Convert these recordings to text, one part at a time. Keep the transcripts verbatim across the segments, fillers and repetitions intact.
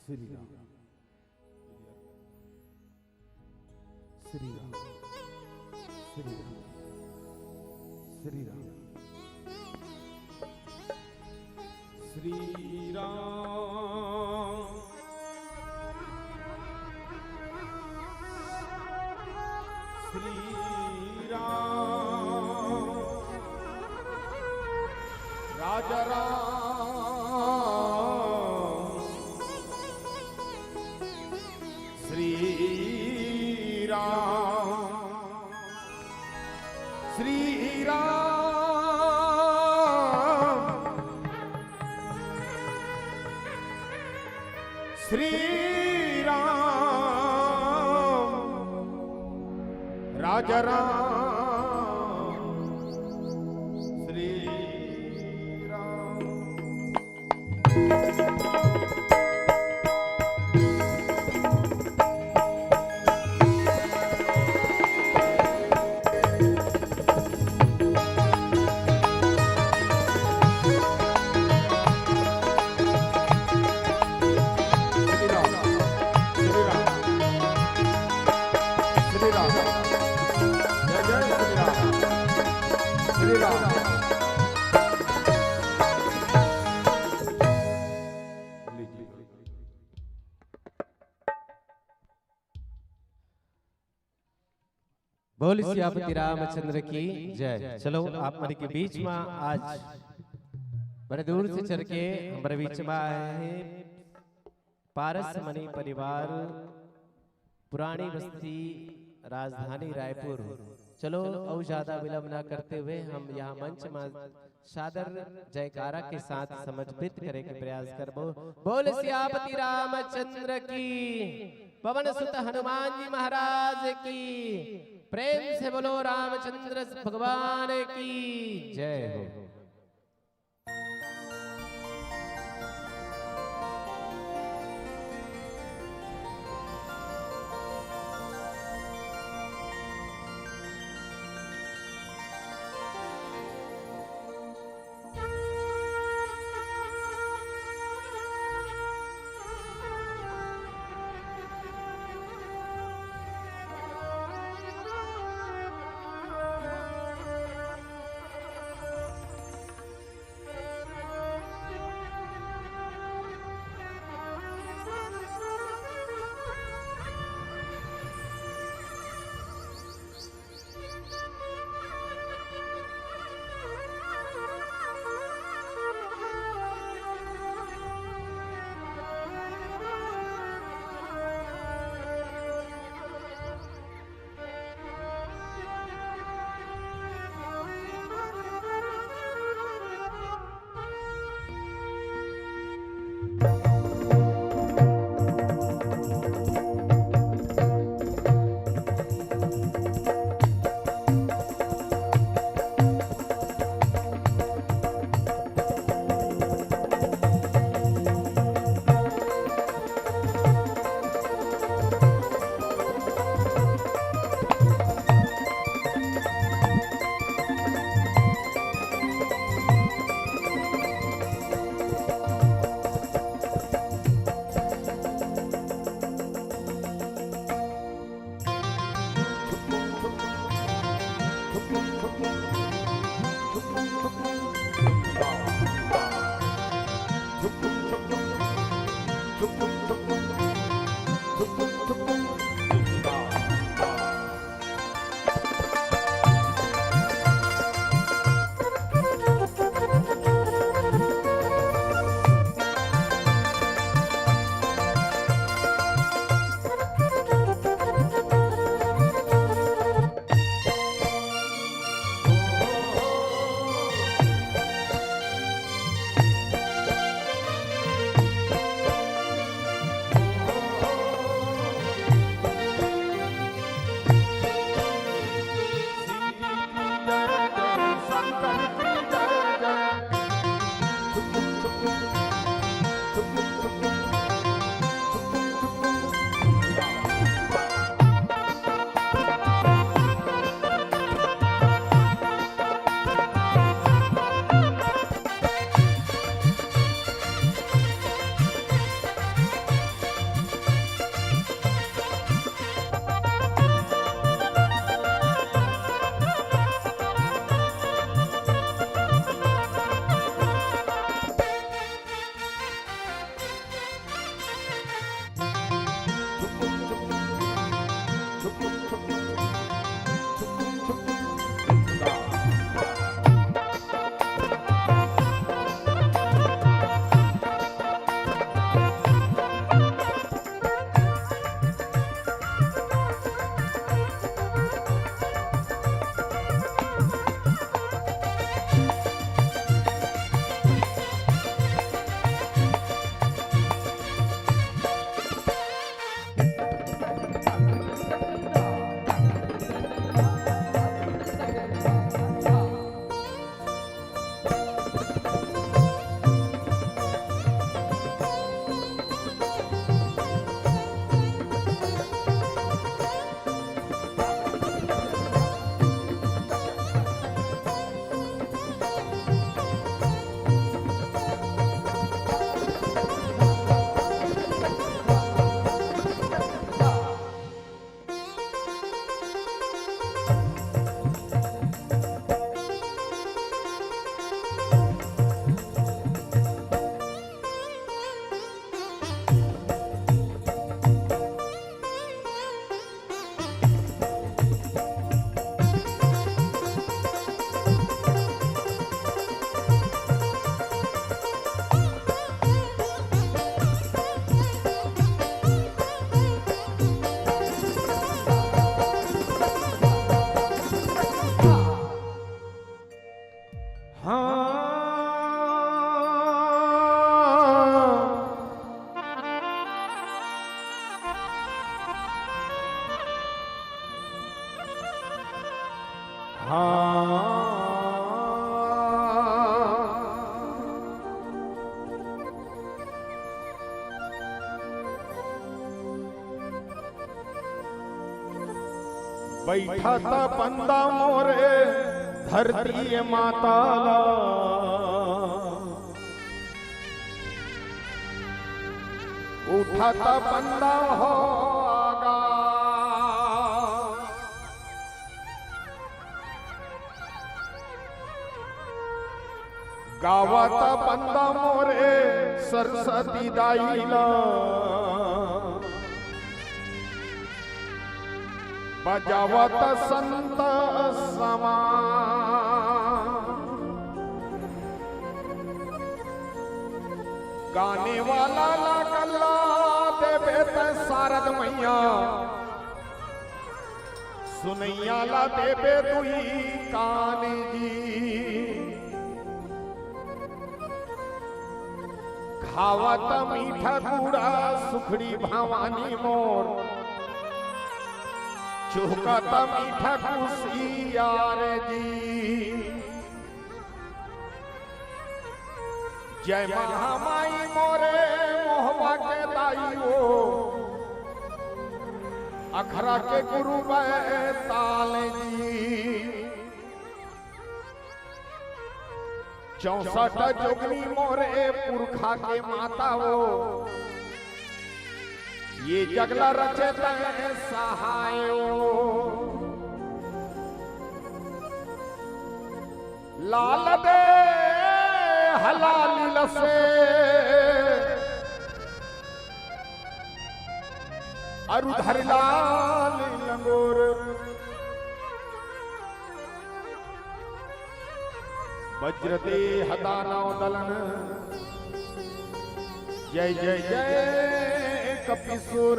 श्री राम, श्री राम, श्री राम, श्री राम, श्री राम, श्री राम, राजा राम, श्री राम, श्री राम, श्री राम, राजा राम, श्री राम। श्री राम, श्री राम, श्री राम, जय जय श्री राम, श्री राम। बोल सियापति रामचंद्र की जय। चलो, आप मन के बीच में आज बड़े दूर से चल के हमारे बीच में आए हैं पारस मणि परिवार, पुरानी बस्ती, राजधानी रायपुर। चलो, अउ ज्यादा विलंब ना करते हुए हम यहाँ मंच में सादर जयकारा के साथ समर्पित करे के प्रयास करबो। बोल सियापति रामचंद्र की, पवन सुत हनुमान जी महाराज की, प्रेम से बोलो रामचंद्र भगवान की जय हो। हाँ। हाँ। बइठा त बंदा मोरे धरती माता ला, उठा त बंदा हो आगा। गावत बंदा मोरे सरस्वती दाई ला, बजावत संत समान। गाने वाला ला गल्ला देबे त शारद मैया, सुनैया ला देबे दुई कान जी। खावत मीठा गुड़ा सुखड़ी भवानी मोर, चुहकत मीठा कुसियार जी। जय महामाई मोरे मोहवा के दाई ओ, अखरा के गुरु बैताल जी। चौसठ जोगनी मोरे पुरखा के माता ओ, ये जगला रचे तैं सहाय ओ। लाल दे हलाल लसे अरु धर लाल लंगोर। वज्र देह दानव दलन। जय जय जय कपिसुर।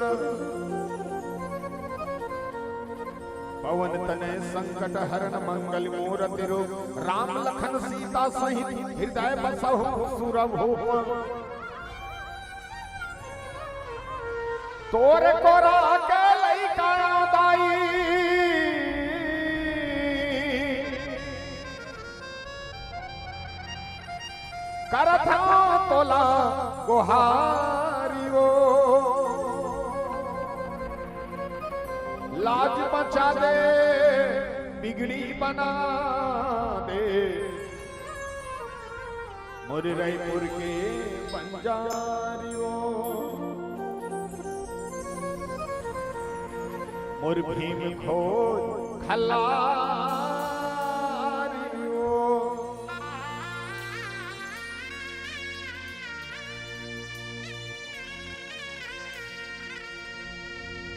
पवन तनय संकट हरण मंगल मूरति रूप। राम लखन सीता सहित हृदय बसहु सुर भूप। तोरे कोरा के लइका दाई, करथंव तोला गोहारी ओ। लाज बचा दे, बिगड़ी बना दे, मोर रइपुर के बंजारी ओ, मोर भीम खोज खल्लारी ओ।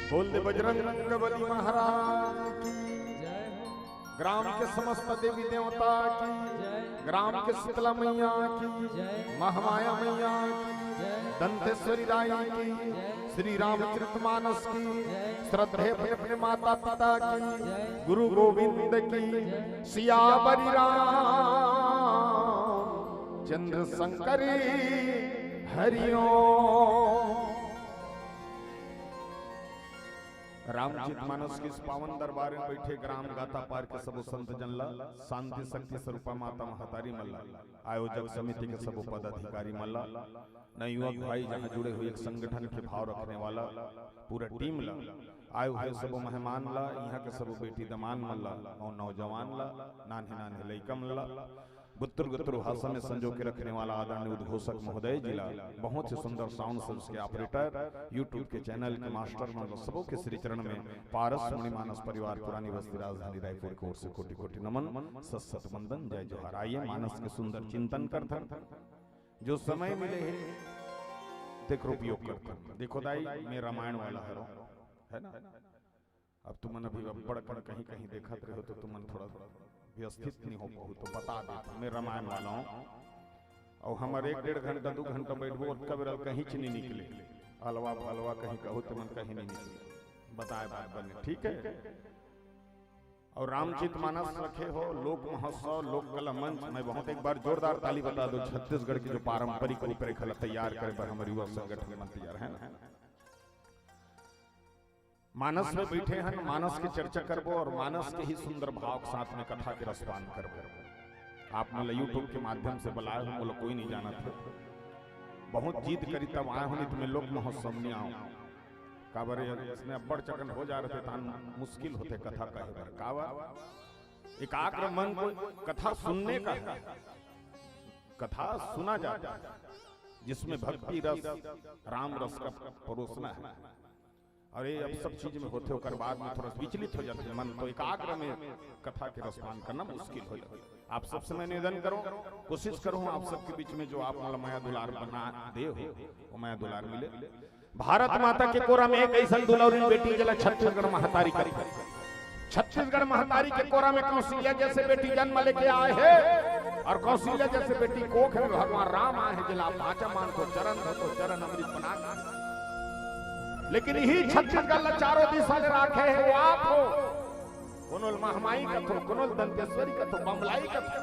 बोल दे बजरंग बली महाराज की। जय हो। ग्राम के समस्त देवी देवता की, जय। ग्राम के शीतला मैया की, जय। महामाया मैया की, जय। दंतेश्वरी दाई की, जय। श्री रामचरित मानस की, जय। श्रद्धे अपने अपने माता पिता की, जय। गुरु गोविंद की, जय। सियावरी राम चंद्र शंकरी हरिओम। रामचरित मानस के इस पावन दरबार में बैठे ग्राम गातापार के सबो संत जन ला, शांति शक्ति स्वरूपा माता महतारी मन ला, आयोजक समिति के सबो पदाधिकारी मन ला, नवयुवक भाई जहाँ जुड़े हुए एक संगठन के भाव रखने वाला पूरा टीम ला, आए हुए सबो मेहमान ला, यहाँ के सबो बेटी दमान मन ला और नौजवान ला, नान्हे नान्हे लइका मन ला, गुत्तुर गुत्तुर भाषा में संजो के रखने वाला आदरणीय उद्घोषक महोदय जी ला, बहुत ही सुंदर साउंड सिस्टम के ऑपरेटर, YouTube के चैनल के मास्टर, मतलब सबों के श्री चरण में पारस मुनि मानस परिवार पुरानी बस्ती राजधानी रायपुर की ओर से कोटि कोटि नमन, सत सत वंदन, जय जोहार। आइए मानस के सुंदर चिंतन करथन, जो समय मिले हे तेकर उपयोग करथन। देखो दाई, मैं रामायण वाला हरों, है ना? अब तुमन अभी अब्बड़ कन कहीं कहीं देखत रहो तो तुमन थोड़ा व्यवस्थित नहीं हो पाहू, तो बता देत हूँ, मैं रामायण वाला हूँ। और हमर एक डेढ़ घंटा, दू घंटा बैठबो, ओतका बेरा कहीं च नहीं निकले, अलवा भलवा कहीं कहू तुमन कहीं नहीं निकले, बताए बात बने, ठीक है? और रामचरित मानस रखे हो, लोक महोत्सव, लोक कला मंच, मैं बहुत एक बार जोरदार ताली बता दो छत्तीसगढ़ के जो पारंपरिक रूपरेखा ला तैयार करे बर हमर युवा संगठन मन तैयार हे। मानस में बैठे हन, मानस के चर्चा करबो और मानस के ही सुंदर भाव के साथ में कथा के रसपान करबो। आप मन ला YouTube के माध्यम से बलाए हो, मोला कोई नहीं जानत हे। बहुत जिद करी तब आए हो, नहीं तो मैं लोक महोत्सव नहीं आऊं। काबर ये इसने अब्बड़ चकन हो जा रहे, तान मुश्किल होथे कथा कहे बर। काबर एकाग्र मन को कथा सुनने का है, कथा सुना जाता है, जिसमें भक्ति रस, राम रस का परोसना है। और ये अब सब चीज में होथे, ओकर बाद में थोड़ा विचलित हो जाथे मन, तो एकाग्र में कथा के रसपान करना मुश्किल हो जाथे। आप सबसे मैं निवेदन करूं, कोशिश करूं आप सबके बीच में जो आप मोला मया दुलार बना दे हो, वो मया दुलार मिले। भारत माता के कोरा में एक अइसन दुलौरिन बेटी, जेला छत्तीसगढ़ महतारी कथे। छत्तीसगढ़ महतारी के कोरा में कौशल्या जैसे बेटी जन्म लेके आए हे, और कौशल्या जैसे बेटी कोख में भगवान राम आए हे, जेला आप भांचा मानथो, चरण धोथो, चरण अमृत बना। लेकिन यही छत्तीसगढ़ ला चारों दिशा ले राखे हे, वो आप हो। कोनो ल महमाई कथो, कोनो ल दंतेश्वरी कथो, बमलाई कथो,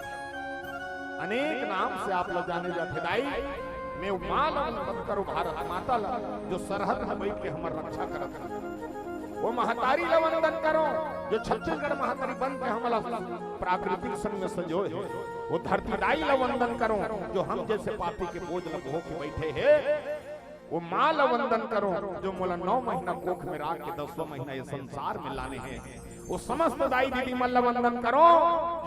अनेक नाम से आप लोग जाने जाथे। दाई, मैं वो माँ ला वंदन करो, भारत माता ला, जो सरहद में बैठ के हमर रक्षा करत हे। वो महतारी ला वंदन करो, जो छत्तीसगढ़ महतारी बन के हमला प्राकृतिक संग में संजोए हे। वो धरती दाई ला वंदन करो, जो हम जैसे पापी के बोझ ला ढो के बैठे हे। वो माँ ला वंदन करो, जो मोला नौ महीना कोख में राख के दसवां महीना ये संसार में लाने हे। वो समस्त दाई दीदी मन ला वंदन करो,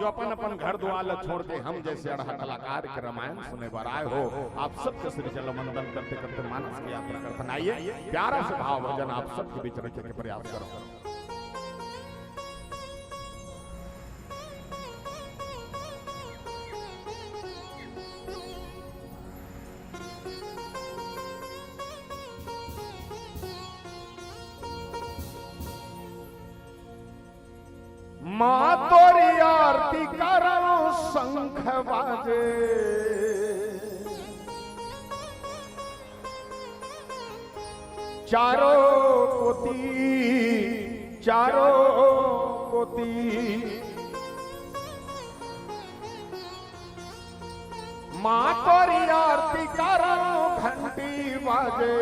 जो अपन अपन घर दुआर ला छोड़ के हम जैसे अड़हा कलाकार के रामायण सुने बर आए हो। आप सबके श्री चरण वंदन करते करते मानस की यात्रा करथन। आइए, प्यारा से भाव भजन आप सबके बीच रखे के प्रयास करो। माँ तोरी आरती करो, शंख बाजे, चारों कोती, चारों कोती। माँ तोरी आरती करो, घंटी बाजे,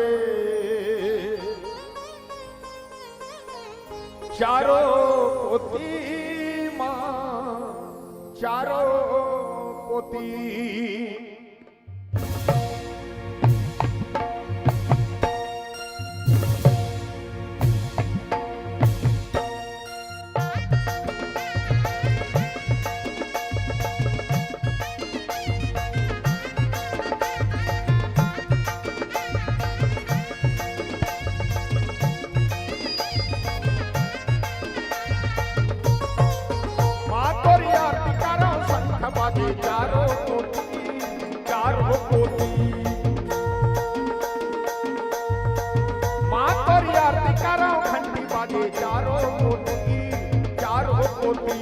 चारों कोती माँ, चारों कोती। माँ तोरी आरती करो, शंख बाजे चारों कोती, चारों कोती। माँ तोरी आरती करो, घंटी बाजे चारों कोती, चारों कोती।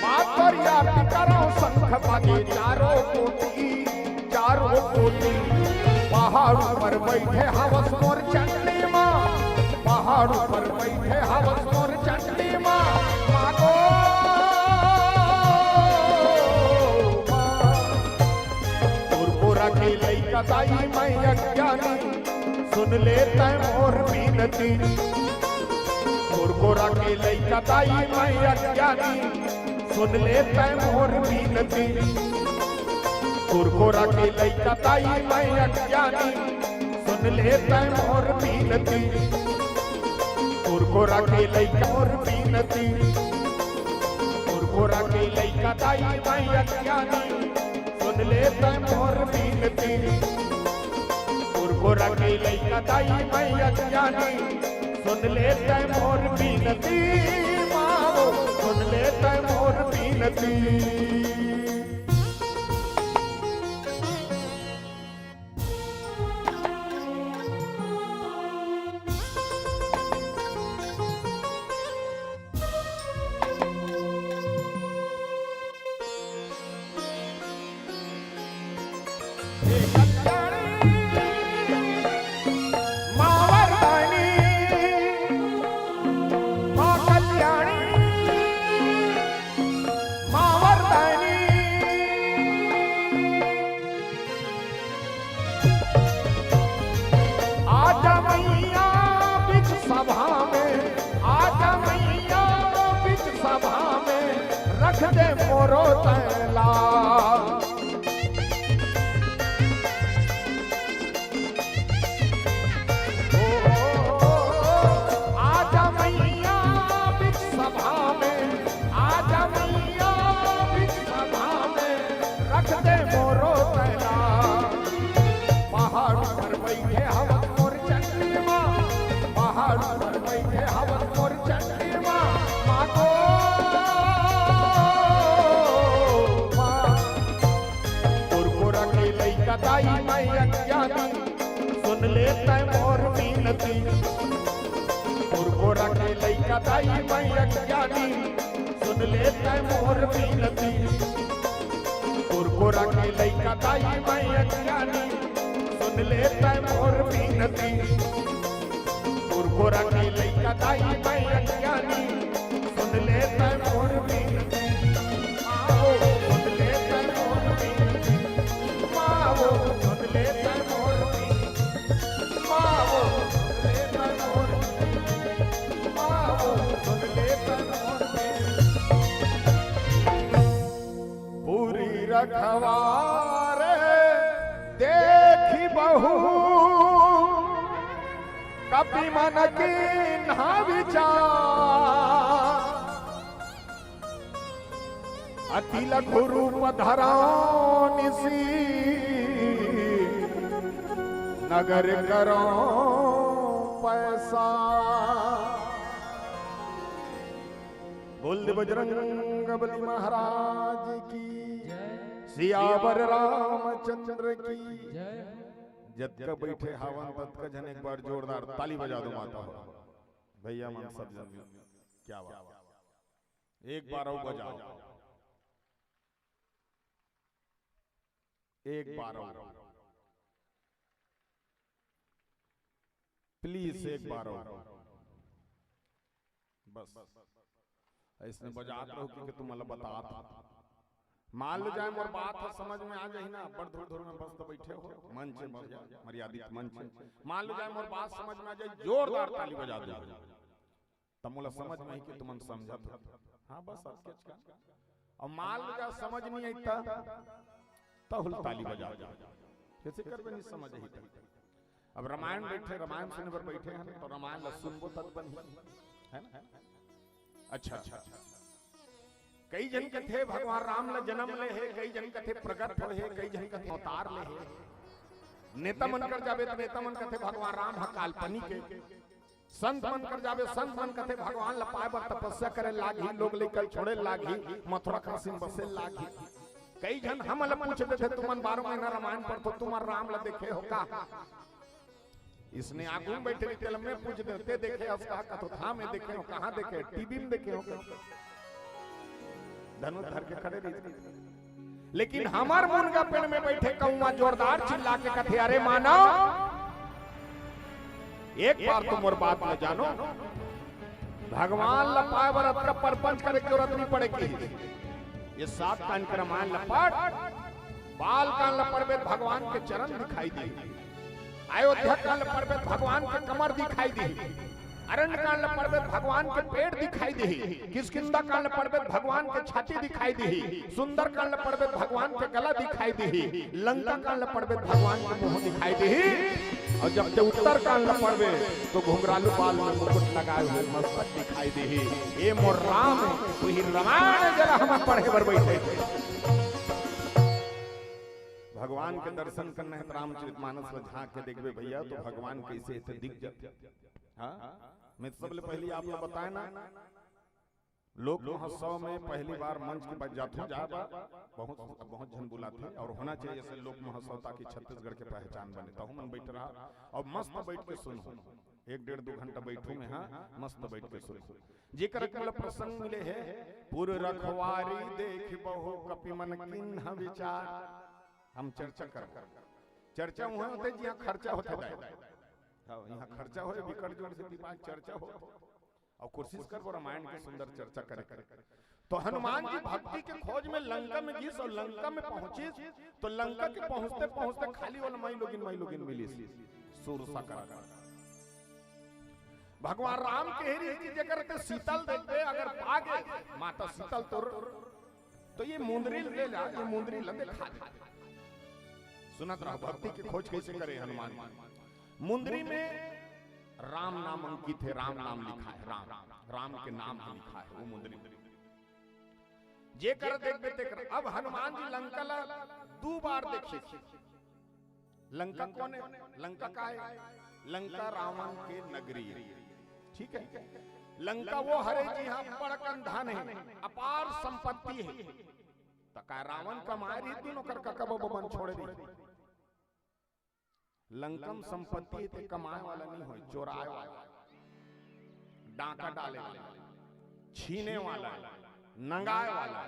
माँ तोरी आरती करो, शंख बाजे चारों कोती, चारों कोती। पहाड़ ऊपर बैठे हवस मोर चंडी माँ, पहाड़ ऊपर बैठे हवस मोर चंडी माँ। माँ गो, माँ। तोर कोरा के लइका दाई मैं अज्ञानी, सुन ले तै मोर बीनती। तोर कोरा के लइका दाई मैं अज्ञानी, सुन ले तै मोर बीनती। तोर कोरा के लइका दाई मैं अज्ञानी, सुन ले तै मोर बीनती। तोर कोरा के लइका मोर बीनती। तोर कोरा के लइका दाई मैं अज्ञानी, सुन ले तै मोर बीनती। तोर कोरा के लइका दाई मैं अज्ञानी, सुन ले तै मोर बीनती। माँ गो, सुन ले तै मोर बीनती। रो तैला। ओ, आजा मैया बिच सभा में, आजा मैया बिच सभा में, रख दे मोरो तैला। पहाड़ पर बइठे हवस मोर चंडी माँ, पहाड़ पर बइठे हवस मोर चंडी माँ, माँ गो, माँ। कुरकुरा के लइका दाई मैं अज्ञानी, सुन ले तैं मोर बीनती। कुरकुरा के लइका दाई मैं अज्ञानी, सुन ले तैं मोर बीनती। कुरकुरा के लइका दाई मैं अज्ञानी, सुन ले तैं मोर बीनती। कुरकुरा के लइका दाई मैं अज्ञानी, सुन ले तैं मोर बीनती। माँ वो, सुन ले तैं मोर बीनती। माँ वो, सुन ले तैं मोर बीनती। माँ वो, सुन ले तैं मोर बीनती। माँ वो, सुन ले तैं मोर बीनती। पूरी रखवारे देखि बहू कपि मन कीन्हा विचार। अति लघु रूप धरौं निसि नगर करौं पैसा। बोल दे बजरंग बली महाराज की, सियावर रामचंद्र की। जतका बइठे हावन ततका झन एक बार जोरदार ताली बजा दो माता हो। भैया मन सब जन, क्या बात। एक बार अउ बजाओ, एक बार अउ। प्लीज एक बार अउ। बस अइसने बजात रहो कि, कि तुमन ला बतात। मान लो जाए मोर बात ह समझ में आ जाही ना, बड़ धूर धूर में मस्त बइठे हो, मंच हे भैया, मर्यादित मंच हे। मान लो जाए मोर बात समझ में आ जाए, जोरदार ताली बजा दो। त मोला समझ में आही कि तुमन समझत हो। हाँ, बस अतकेच का। अउ मान लो जा समझ नइ आही त, तहूँ ल ताली बजा दे। कइसे करबे नइ समझ आही त। अब रामायण बइठे, रामायण सुने बर बइठे हन, त रामायण ल सुनबो तब बनही, है ना? अच्छा, अच्छा। कई झन कथे भगवान राम ल जनम ले हे, कई झन कथे प्रगट होए हे, कई झन कथे अवतार ले हे। नेता मन कर जाबे त नेता मन कथे भगवान राम ह काल्पनिक हे। संत मन कर जाबे, संत मन कथे भगवान ल पाए बर तपस्या करे लागही, लोग लइका ल छोड़े लागही, मथुरा काशी म बसे लागही। कई झन हमन ल पूछ देथे, तुमन बारह महीना रामायण पढ़थो, तुमन राम ल देखे हो का? इसने आगू में बइठे रहिथे, ल मैं पूछ देंव, ते देखे हस का? कथों, हाँ मैं देखे हों। कहाँ देखे? टीवी में देखे हों। धनुष धर के खड़े रहिथे। लेकिन हमर मुनगा पेड़ में बइठे कौआ जोरदार चिल्ला के कथे, अरे मानव, एक बार तो मोर बात ल जानो, भगवान ल पाए बर अतका परपंच करे के जरूरत नइ पड़े कहिस। ये सात कांड के रामायण ल पढ़, बाल कांड ल पढ़बे त भगवान के चरण दिखाई दिही, अयोध्या कांड ल पढ़बे त भगवान के कमर दिखाई दिही, अरण्य कांड ल पढ़बे त भगवान के पेट दिखाई दिही, किष्किंधा कांड ल पढ़बे त भगवान के छाती दिखाई दिही, सुंदर कांड ल पढ़बे त भगवान के गला दिखाई दिही, लंका कांड ल पढ़बे त भगवान के मुंह दिखाई दिही, अउ जब ते उत्तर कांड ल पढ़बे त घुंघरालू बाल में मुकुट लगाए हुए मस्तक दिखाई दिही। ए मोर राम, उही रामायण जेला हमन पढ़े बर बइठे। भगवान के दर्शन करना हे त रामचरितमानस ल झांक के देखबे भैया, त भगवान कइसे एथे दिख जाथे। हाँ, मैं सबले पहिली आप ला बताए ना, लोक महोत्सव में पहिली बार मंच के बजाथों जाए बर, बहुत, बहुत झन बुलाथे अउ होना चाहिए अइसे लोक महोत्सव, ताकि छत्तीसगढ़ के पहचान बने। तहूँ मन बइठ रहा अउ मस्त बइठ के सुनहू, एक डेढ़ दू घंटा बइठहू मैं, हाँ, मस्त बइठ के सुनहू। जेकर अकेला प्रसंग मिले हे, पुर रखवारी देखि बहू कपि मन कीन्हा विचार। हम चर्चा करबो, चर्चा उहें होथे जिहाँ खर्चा होथे दाई। हाँ, इहाँ खर्चा होए, बिकट जोर से दिमाग चर्चा हो। अउ कोशिश करबो रामायण के सुंदर चर्चा करे के। त हनुमान जी भक्ति के खोज में लंका में गिस अउ लंका में पहुंचिस, त लंका के पहुंचते पहुंचते खाली ओला माई लोगिन, माई लोगिन मिलिस, सुरसा करा। भगवान राम कहे रहिस कि जेकर ते सीता ल देखबे, अगर पागे, माता सीता ल तोर तो ये मुंदरी ले ला, ये मुंदरी ला देखा दे। सुनत रहो, भक्ति के खोज कैसे करे हनुमान। मुंदरी में राम नाम अंकित है, राम नाम लिखा है, राम, राम के नाम लिखा है वो मुंदरी में। जे कर देखबे ते कर। अब हनुमान जी लंका ला दू बार देखिस। लंका कौन है? लंका का है? लंका रावण के नगरी है। ठीक है, लंका वो हरे जिहाँ बड़कन धन है, अपार संपत्ति है। त का रावण कमाए रही, दोनों कर कका बबन छोड़े रही। लंका म संपत्ति हे ते कमाए वाला नहीं होय, चोराए वाला, डाका डाले वाला, छीने वाला, नंगाए वाला।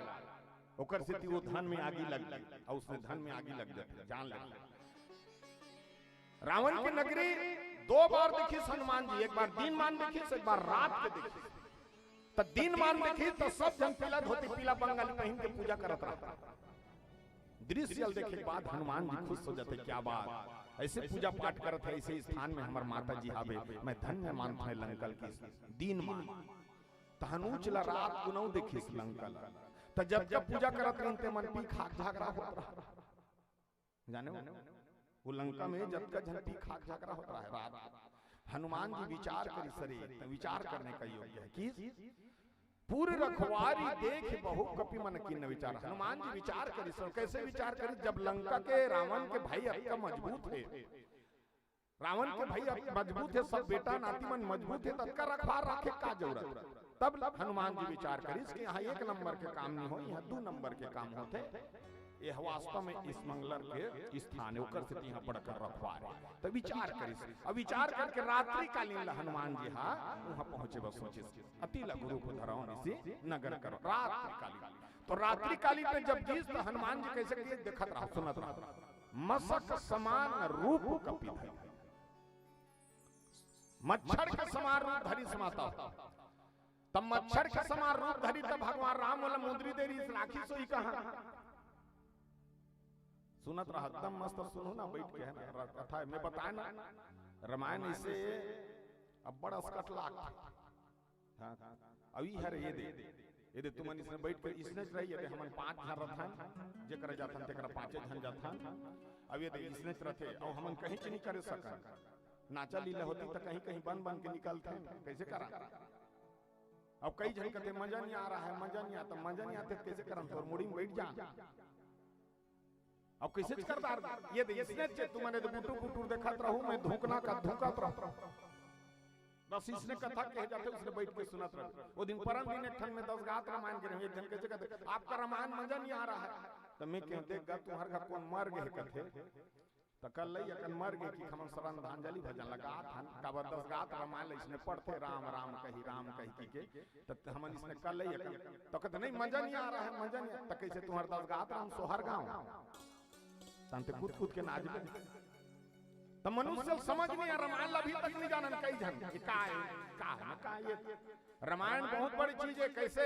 ओकर सेती वो धन में आगी लग गई, अउ उसने धन में आगी लग जाथे, जान ले। रावण के नगरी दो बार देखिस हनुमान जी, एक बार दिन मान देखिस, एक बार रात के देखिस। त दिन मान देखिस त सब झन पीला धोती, पीला बंगाली पहिन के पूजा करत रहा। दृश्य ल देखे के बाद हनुमान जी खुश हो जाथे, क्या बात, ऐसे पूजा पाठ करत हे, ऐसे स्थान में हमर माता जी हावे, मैं धन्य मानत हूँ लंका ल। दिन मान त हनुच ला रात कुनऊ देखिस लंका ला। त जब जब पूजा करत रहिन ते मन पी खाक झगड़ा होत रहा। जाने हो? वो लंका में जतका झन पी खाक झगड़ा होत रहा है रात। हनुमान जी विचार करिस, अरे, त विचार करने का योग्य है कि पूर रखवारी देख बहु कपि मन कीन्ह विचार। हनुमान जी विचार करिस, अउ कैसे विचार करिस? जब लंका के रावण के भाई अतका मजबूत हे, रावण के भाई अत-, मजबूत हे, सब बेटा नाती मन मजबूत हे, त अतका रखवार राखे का जरूरत? तब हनुमान जी विचार करिस कि यहाँ एक नंबर के काम नहीं हो, यहाँ दू नंबर के काम होथे। यह वास्तव में इस मंगलर के स्थान है, ओकर सेती यहाँ बड़कर रखवार है। त विचार करिस, अब विचार करके रात्रि कालीन ला हनुमान जी हा वहाँ पहुँचे बर सोचिस। अति लघु रूप धरहु निशि नगर करो, रात्रि कालीन। तो रात्रि कालीन में जब गिस त हनुमान जी कैसे गिस, देखत रहा, सुनत रहा। मसक समान रूप कपि धरि, मच्छर के समान रूप धरिस माता। तब मच्छर के समान रूप धरिस, तब भगवान राम वाला मुंदरी दे रहिस, राखिस होही कहाँ। सुनत रहा, एकदम मस्त सुनहु ना बैठ के, है ना, कथा में बताए ना, रामायण इसे अब बड़ा असकट लाग। हाँ, अउ ई हरे, ये दे, ये दे, तुमन इसने बैठ के इसने रही, ये दे, हमन पांच झन रथन, जेकरा जाथन, तेकरा पांचे झन जाथन। अब ये दे, इसने रथे, अउ हमन कहीं च नहीं करे सकन। नाचा लीला होती त कहीं कहीं बन बन के निकलथन, कैसे करा? अब कई झन कहते, "मजा नहीं आ रहा है, मजा नहीं आता।" मजा नहीं आते त कैसे करन? तोर मुड़ी में बैठ जा। अब कैसे कर दार? ये दे, इसने चे, तुमन ये दे बुटुर बुटुर देखत रहू, मैं धुकना का धुकत रहू। बस इसने कथा कहे जाथे, उसने बैठ के सुनत रहू। वो दिन परन दिन एक ठन में दस गात रामायण के रहे, एक झन कैसे कहते, "आपका रामायण मजा नहीं आ रहा है।" त मैं कहूँ, "देख गा, तुम्हार घर कौन मर गए?" कहते, त कल लई अकन मर गे कि हमन श्रद्धांजलि भजन लगात हन, काबर दस गात रामायण ल इसने पढ़थे, "राम राम कही, राम कही" की के, त हमन इसने कल लई अकन, त कहते, "नहीं, मजा नहीं आ रहा है, मजा नहीं आ।" त कैसे तुम्हार दस गात राम सोहर गाँव? तन ते कूद कूद के नाचबे। त मनुष्य ल समझ नहीं आ, रामायण ल अभी तक नहीं जानन कई झन, ये का है, का है, का ये रामायण बहुत बड़ी चीज है। कैसे?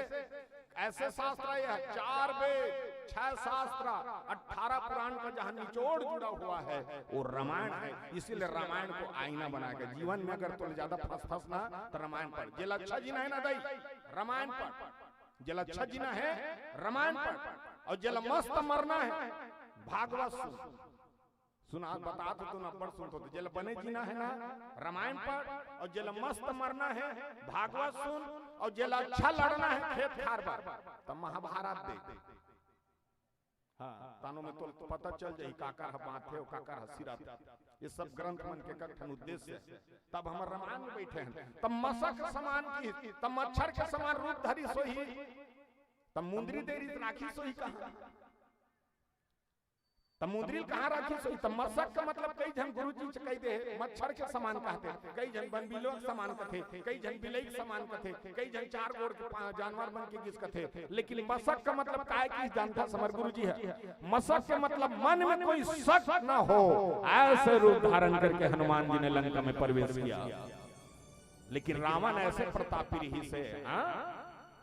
ऐसे शास्त्र है, चार वेद, छह शास्त्र, अठारह पुराण का जहाँ निचोड़ जुड़ा हुआ है, वो रामायण है। इसीलिए रामायण को आईना बना के जीवन में अगर तुम ज्यादा फंस फंस ना, तो रामायण पढ़। जेला अच्छा जीना है ना दाई, रामायण पढ़। जेला अच्छा जीना है, रामायण पढ़। और जेला मस्त मरना है, भागवत सुन। सुना, बता तो तू अब्बड़ सुनथो, त जेला बने जीना है ना, रामायण पढ़, और जेला मस्त मरना है, भागवत सुन, और जेला अच्छा लड़ना है खेत खार बर, त महाभारत देख। हाँ, तानो में तो पता चल जाही काकर ह बात है, काकर ह सिरत। ये सब ग्रंथ मन के कठन उद्देश्य है। तब हमर रामायण में बैठे हैं, तब मसक समान की, तब मच्छर के समान रूप धरिस होही, तब मुंदरी दे रहिस राखिस होही कहाँ? त मुंदरी ल कहाँ राखिस होही? त मसक का मतलब कई झन गुरुजी च कहि दे हे, मच्छर के समान कहथे, कई झन बनबिलवा के समान कथे, कई झन बिलई के समान कथे, कई झन चार गोड़ के पा-, जानवर बन के गिस कथे, लेकिन मसक का मतलब काय कि जानथस हमर गुरुजी ह? मसक के मतलब मन में कोई शक न हो, ऐसे रूप धारण करके हनुमान जी ने लंका में प्रवेश किया। लेकिन रावण ऐसे प्रतापी रहिस हे, हाँ?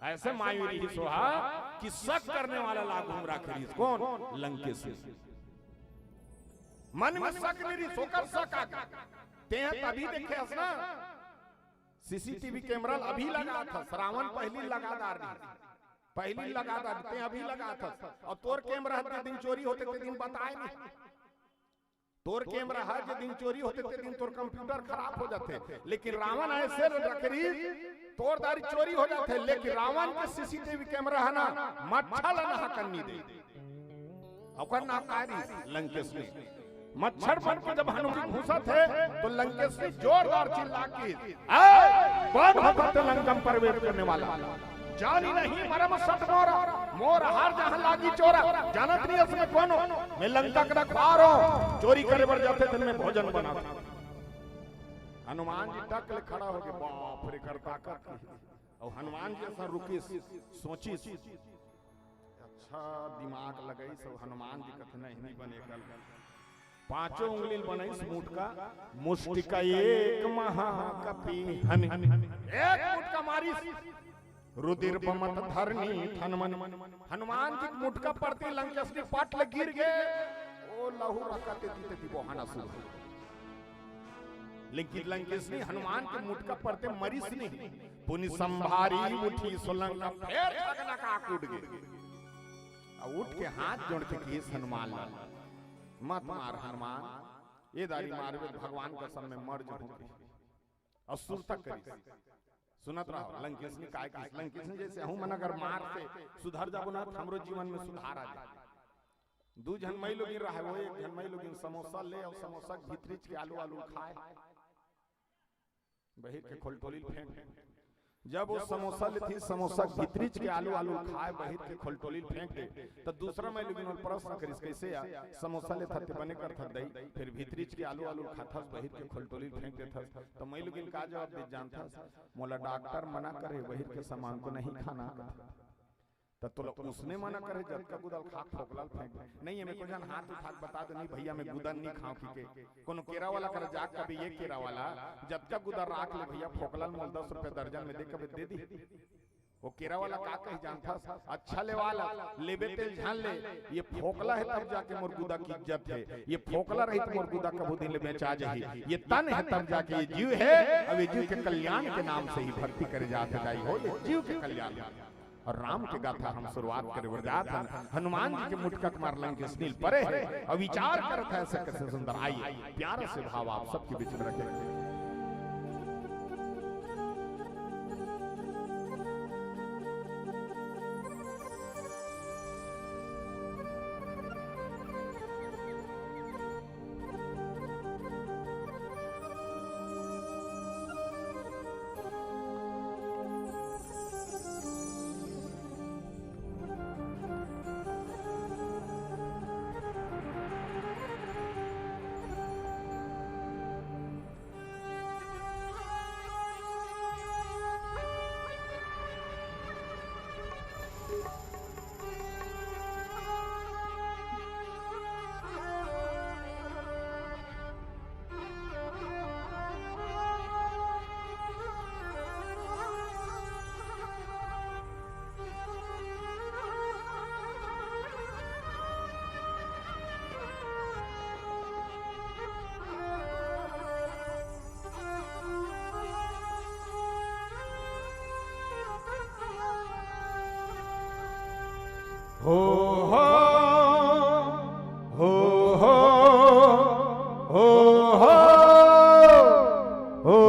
ऐसे मायूरी रहिस होही कि शक करने वाला ला घूम रखे रहिस। कौन? लंकेश। मन में शक नहीं रहिस, ओकर शक आ गे। तें तभी देखे हस ना, सीसीटीवी कैमरा अभी लगा था, रावण पहली लगा डार रहिस। पहली लगा दा, ते अभी लगाथस। अउ तोर कैमरा ह जे दिन चोरी होथे, ते दिन बताए नहीं। तोर कैमरा ह जे दिन चोरी होथे, ते दिन तोर कंप्यूटर खराब हो जाथे। लेकिन रावण ऐसे रखे रहिस, तोर दारी चोरी हो जाथे, लेकिन रावण के सीसीटीवी कैमरा ह ना, मच्छर ला नहा कर नहीं दे। ओकर नाम का रिहिस? लंकेशनी। मच्छर बन के जब हनुमान घुसत हे, तो लंकेशनी जोरदार चिल्ला के, "ए, कौन होता ते लंका में प्रवेश करने वाला? जानी नहीं मरम सत मोरा, मोर हर जहां लागी चोरा, जानत नहीं हस मैं कौन हों, मैं लंका के रखवार हों, चोरी करे बर जाथे तेन में भोजन बनाथे।" हनुमान जी टक ले खड़ा होगे, बाप रे, कर ताकत। अउ हनुमान जी असन रुकिस, सोचिस, अच्छा दिमाग लगइस, अउ हनुमान जी कथे, "नहीं, नहीं बने कल।" पांचों उंगली ल बनइस मुटका, मुष्टिका एक महाकपि हनि। एक मुटका मारिस, रुधिर बमत धरनी ठनमन। हनुमान जी के मुटका परते लंकेशनी पट ले गिर गे, ओ लहू रकत दीते दिबो हना सुरू। लेकिन लंकेशनी हनुमान के मुटका परते मरिस नहीं, पुनि संभारी उठी सो लंका, फेर ठगना का कूद गे। अउ उठ के हाथ जोड़ के किहिस हनुमान ला, "मत मार हनुमान, ए दारी मारबे त भगवान कसम मैं मर जहूं।" अउ सुरता करिस। सुनत रहो, लंकेशनी काय किहिस, लंकेशनी जइसे हूं मन अगर मार से सुधर जाबो ना, त हमरो जीवन में सुधार आ जाए। दू झन मइलोगिन रहे, ओ एक झन मइलोगिन समोसा ले अउ समोसा के भीतरीच के आलू, आलू खाए, बहिर के खोलटोली ल फेंक दे। जब ओ समोसा लेथे, समोसा के भीतरीच के आलू, आलू खाए, बहिर के खोलटोली ल फेंक दे, त दूसरा मइलोगिन ओला प्रश्न करिस, "कइसे या समोसा लेथस ते बने करथस दई, फेर भीतरीच के आलू, आलू खाथस, बहिर के खोलटोली ल फेंक देथस?" त मइलोगिन का जवाब दे जानथस? "मोला डॉक्टर मना करे, बहिर के सामान को नहीं खाना।" त तोला उसने मना करे, जतका गुदा ल खा, फोकला ल फेंक दे। नहीं, एमे को झन हाथ उठा के बता दे, "नहीं भइया, मैं गुदा ल नहीं खांव," कहिके। कोनो केरा वाला करा जाके कबे, "ये केरा वाला, जतका गुदा राख ले भइया, फोकला ल मोला दस रुपया दर्जन में दे," कबे दे दी। ओ केरा वाला का कही जानथस? "अच्छा ले वाला, लेबे तेल झन ले, ये फोकला हे तब जाके मोर गुदा के इज्जत हे, ये फोकला रही त मोर गुदा कभू दिन ले बेचा जाही, ये तन हे तब जाके ये जीव हे, अब ये जीव के कल्याण के नाम से ही भक्ति करे जात हे दाई हो, ये जीव के कल्याण।" अउ राम के गाथा हम शुरुआत करे बर जात हन। हनुमान जी के मुटका के मार लंकेशनी ल परे हे अउ विचार करत हे, ऐसे कैसे सुंदर। आइए, प्यारे से भाव आप सबके बीच में रखें। हो, हो, हो, हो, हो, हो।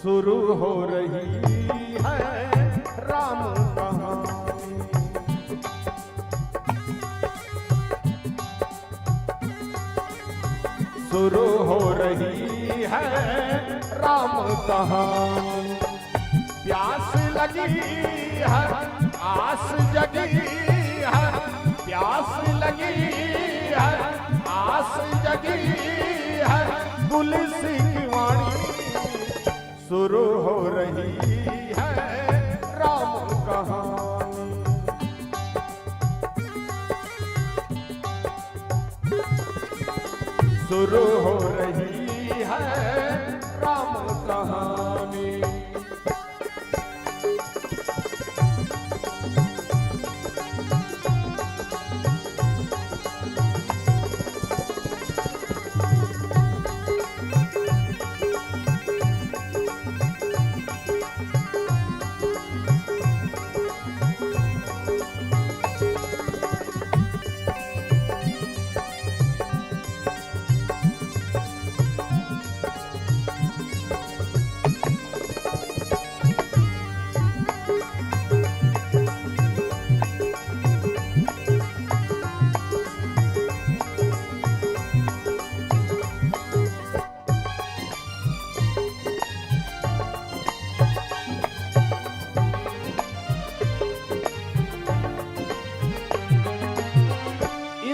शुरू हो रही है राम कहानी। शुरू हो रही है राम कहानी। प्यास लगी है, आस जगी है, प्यास लगी है, आस जगी है, तुलसी की वाणी। शुरू हो रही है राम कहानी। शुरू हो रही है राम कहानी।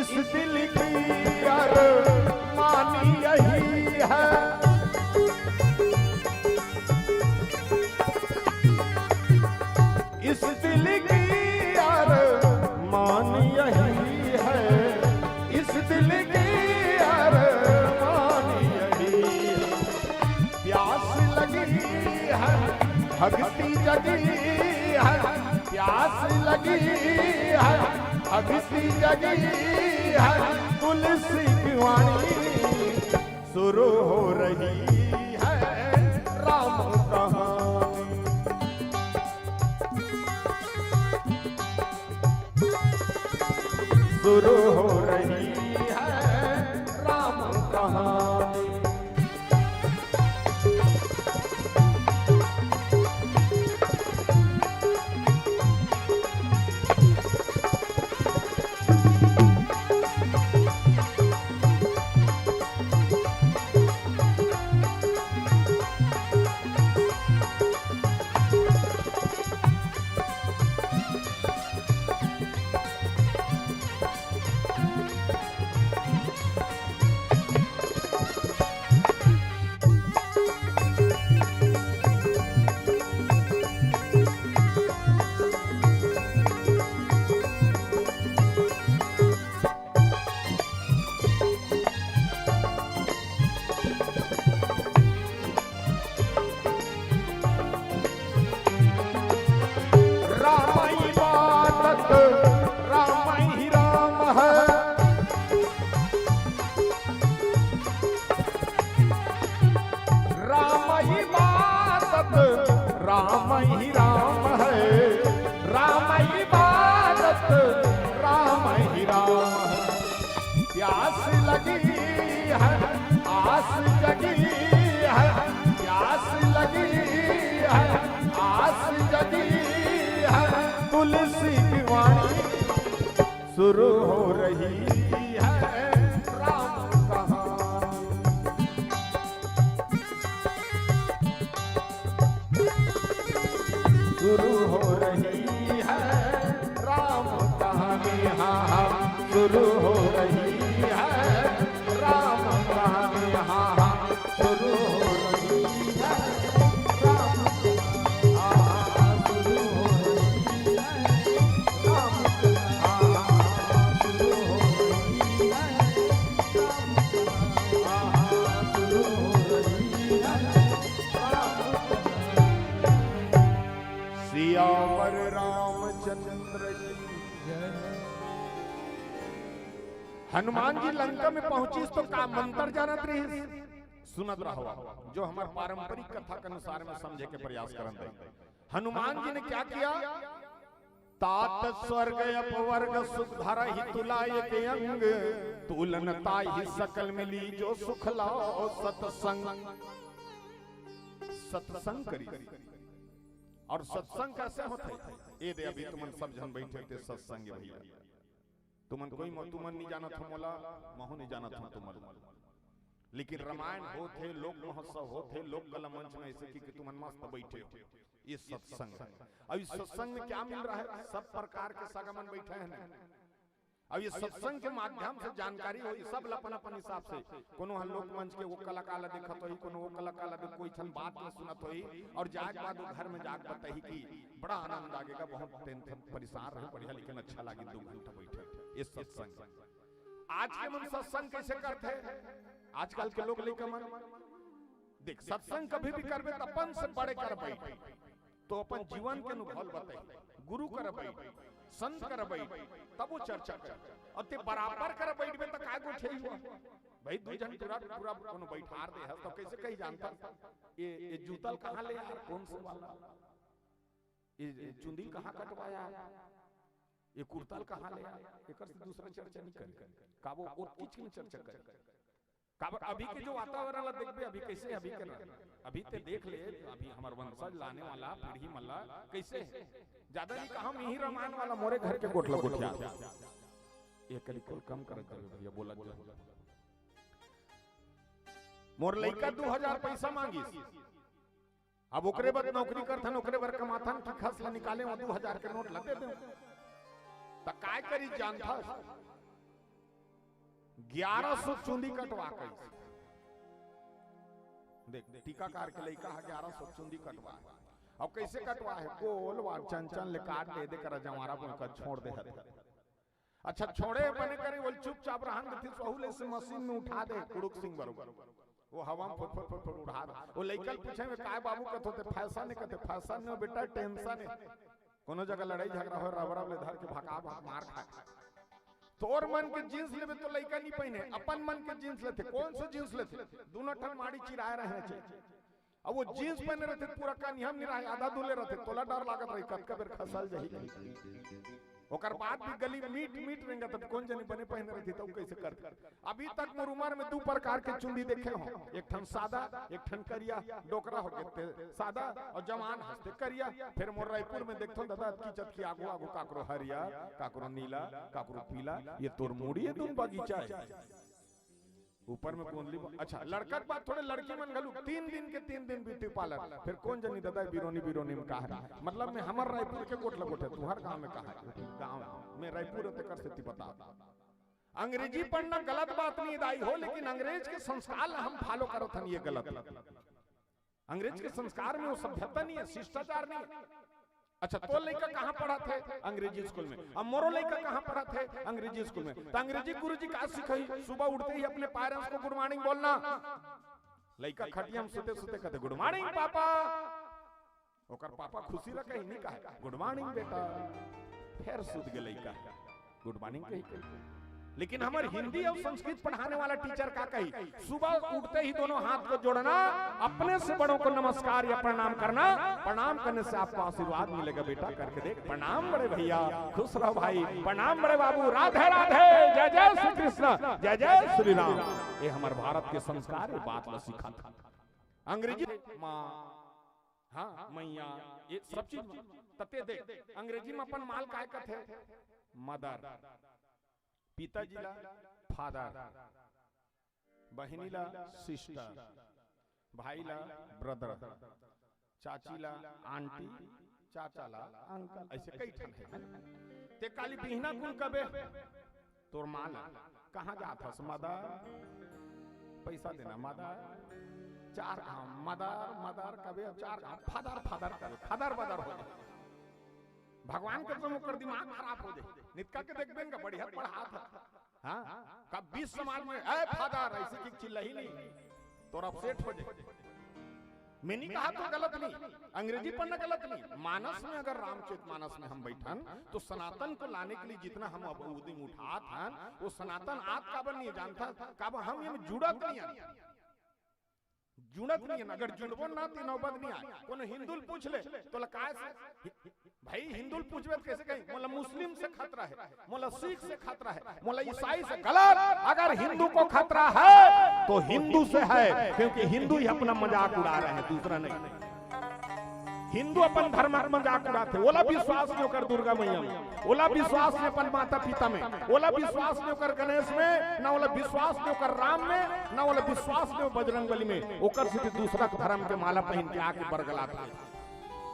इस दिल की अरमानी यही है, इस दिल की अरमान यही है, इस दिल की अरमान यही है। प्यास लगी है, भक्ति जगी है, प्यास लगी है, भक्ति जगी है, तुलसी की वाणी। शुरू हो रही है राम कहानी। शुरू हो रही है राम कहानी। राम इबादत, राम ही राम है। राम इबादत, राम ही राम है। राम इबादत, राम ही राम है। प्यास लगी है, आस जगी है, प्यास लगी है, आस जगी है, तुलसी की वाणी। शुरू हो रही है राम कहानी। शुरू हो रही है राम कहानी, हाँ, हाँ, शुरू हो रही है राम कहानी, हाँ, हाँ, शुरू हो रही है राम कहानी, हाँ, हाँ, शुरू हो रही है राम कहानी, हाँ, हाँ, शुरू हो रही है राम कहानी, हाँ, हाँ, शुरू हो रही है। सियावर रामचंद्र की जय। हनुमान जी लंका में पहुंचिस तो का मंत्र जानत रहिस? सुनत रहो, जो हमर पारंपरिक कथा के अनुसार में समझे के प्रयास करन दे। हनुमान जी ने क्या किया? तात स्वर्ग अपवर्ग सुख धरहि तुला एक अंग, तूलन ताहि सकल मिली जो सुख लाओ सतसंग। सत्संग करी। और सत्संग कैसे होथे? ए दे, अभी तुमन सब झन बैठे थे सत्संग भैया, तुमन कोई म-, तुमन नहीं जानत हो मोला, महू नहीं जानत हो तुमन, लेकिन रामायण होथे, लोक महोत्सव होथे, लोक कला मंच में ऐसे कि, कि तुमन मस्त बैठे हो। ये सत्संग है। अब इस सत्संग में क्या मिल रहा है? सब प्रकार के सगा मन बैठे हैं ना। अब ये सत्संग के माध्यम से जानकारी होई, सब ल अपन अपन हिसाब से, कोनो ह लोक मंच के वो कलाकार ला देखत होही, कोनो वो कलाकार ला देख, कोई ठन बात ला सुनत होही, और जाए के बाद वो घर में जाके बताही कि बड़ा आनंद आगे का, बहुत टेंशन परेशान रहे, बढ़िया, लेकिन अच्छा लागे, दो घंटा बैठे ये सत्संग। आज के मन सत्संग कैसे करते हैं? आजकल के लोग लइका मन देख, सत्संग कभी भी करबे त अपन से बड़े कर बैठ, तो अपन जीवन के अनुभव बताई, गुरु कर बैठ, संत कर बैठ, तब वो चर्चा कर। और ते बराबर कर बैठबे त काय गोठे हुआ? भाई, दू झन पूरा पूरा कोनो बैठार दे है, तो कैसे कही जानता? ये ये जूतल कहाँ ले यार, कौन से वाला? ये ये चुंदी कहाँ कटवाया? ये कुर्तल कहाँ ले यार? एकर से दूसरा चर्चा नहीं करे। का वो ओतकीच के चर्चा करे? काबर अभी के जो वातावरण ला देखबे, अभी कैसे, अभी के ना, अभी ते देख ले, अभी हमर वंशज लाने वाला पीढ़ी मन ला कैसे है। ज्यादा नहीं कहा, हम यही रामायण वाला मोरे घर के गोठला गोठिया। ये करी कुल कम करत जावे भैया, बोला जा। मोर लइका दू हजार पैसा मांगिस, अब ओकरे बर नौकरी करथन, ओकरे बर कमाथन कि खस ला निकाले, वो दू हजार के नोट ला दे दे। त काय करी जानथस? ग्यारह सौ चुंदी कटवा कइस। देख, टीकाकार के लइका ह ग्यारह सौ चुंदी कटवा है। अब कैसे कटवा है? गोल वार चंचन ले काट दे दे करा जवारा बोल कर छोड़ दे हत। अच्छा, छोड़े बने करे, वो चुपचाप रहन देती, वहू ले से मशीन में उठा दे, कुड़ुक सिंह बरोबर। वो हवा में फुट फुट फुट फुट उड़ा दे। वो लइका ल पूछे में, "काय बाबू?" कथो ते, "फैशन है," कथे, "फैशन नहीं बेटा, टेंशन है।" कोनो जगह लड़ाई झगड़ा हो, रबरब ले धर के भका भक मार खाए। तोर मन के जींस लेबे तो लइका नहीं पहने, अपन मन के जींस लेथे। कौन से जींस लेथे? दोनों ठन माड़ी चिराए रहना चाहिए। अब वो जींस पहने रहते, पूरा कनिहम नहीं रहे, आधा धुले रहते, तोला डर लागत रही, कतका बेर खसल जाही। ओकर बाद भी गली मीट मीट रेंगत, अब कौन जनी बने पहने रहती, तब कैसे करते? अभी तक मोर उमर में दू प्रकार के चुंदी देखे हो, एक ठन सादा, एक ठन करिया। डोकरा हो गए ते सादा और जवान हंसते करिया। फिर मोर रायपुर में देखथो दादा, अतकी चतकी आगू आगू काकरो हरिया, काकरो नीला, काकरो पीला। ये तोर मुड़ी है, दून बगीचा है। ऊपर में गोंदली ब-, अच्छा, लड़का के बाद थोड़े लड़की मन घलू, तीन दिन के तीन दिन ब्यूटी पार्लर। फिर कौन जनी दादा बिरोनी बिरोनी में का है? मतलब में हमर रायपुर के गोठला गोठे, तुहर गांव में का है? गांव में रायपुर तेकर सेती बता। अंग्रेजी पढ़ना गलत बात नहीं दाई हो, लेकिन अंग्रेज के संस्कार ला हम फॉलो करत हन, ये गलत। अंग्रेज के संस्कार में वो सभ्यता नहीं है, शिष्टाचार नहीं है। अच्छा, तो लइका कहाँ पढ़त है? अंग्रेजी स्कूल में। अब मोरो लइका कहाँ पढ़त है? अंग्रेजी स्कूल में। तो अंग्रेजी गुरुजी का सिखाही? सुबह उठते ही अपने पेरेंट्स को गुड मॉर्निंग बोलना। लइका खटिया में सुते सुते कहते, "गुड मॉर्निंग पापा।" ओकर पापा खुशी रखे ही नहीं कहे, "गुड मॉर्निंग बेटा।" फिर सुत गए लइका, गुड मॉर्निंग कही, कही। लेकिन हमर हिंदी और संस्कृत पढ़ाने वाला टीचर का कही, सुबह उठते ही दोनों हाथ को जोड़ना, अपने से बड़ों को नमस्कार या प्रणाम करना, प्रणाम करने से आपको आशीर्वाद मिलेगा बेटा, करके देख। प्रणाम बड़े भैया, खुश रहो भाई, प्रणाम बड़े बाबू, राधे राधे, जय जय श्री कृष्ण, जय जय श्री राम। ये हमर भारत के संस्कार, ये बात ला सिखाथे। अंग्रेजी माँ, हाँ, मैया, ये सब चीज में। तते देख, अंग्रेजी में अपन माल काय कथे? मदर। पिताजी ला फादर, बहिनी ला सिस्टर, भाई ला ब्रदर, चाची ला आंटी, चाचा ला अंकल, ऐसे कई ठन है। ते काली बिहना कुन कबे? तोर माँ ला। कहाँ जात हस? मदर। पैसा देना मदर। चार घाव मदर मदर कबे, अब चार घाव फादर फादर कबे, फादर बदर हो जाए। भगवान के तुम ओकर दिमाग खराब हो जाए। नितका के देखबे न का बढ़िया पढ़ात है। हाँ? कब बीस समाज में, "ए फादर," ऐसे की चिल्ला ही नहीं, तो अपसेट हो जाए। मैं नहीं कहा तो गलत नहीं, अंग्रेजी पढ़ना गलत नहीं। मानस में अगर रामचरित मानस में हम बैठन, तो सनातन को लाने के लिए जितना हम अब उदिम उठात हन, वो सनातन आत काबर नहीं जानता, काबर हम ये में जुड़त नहीं हन। जुड़त नहीं है ना। अगर जुड़बो ना, तो नौबत नहीं आए। कोनो हिंदू ल पूछ ले, तोला काय से? भाई, हिंदू ल पूछबे तो कैसे कही? मोला मुस्लिम से खतरा है, मोला सिख से खतरा है, मोला ईसाई से। गलत। अगर हिंदू को खतरा है, तो हिंदू से है, क्योंकि हिंदू ही अपना मजाक उड़ा रहे हैं, दूसरा नहीं। हिंदू अपन धर्म के मजाक उड़ाथे। ओला विश्वास नहीं ओकर दुर्गा मैया में, ओला विश्वास नहीं अपन माता पिता में, ओला विश्वास नहीं ओकर गणेश में, ना ओला विश्वास नहीं ओकर राम में, ना ओला विश्वास नहीं बजरंग बली में। ओकर सेती दूसरा के धर्म के माला पहिन के आके बरगलात हे।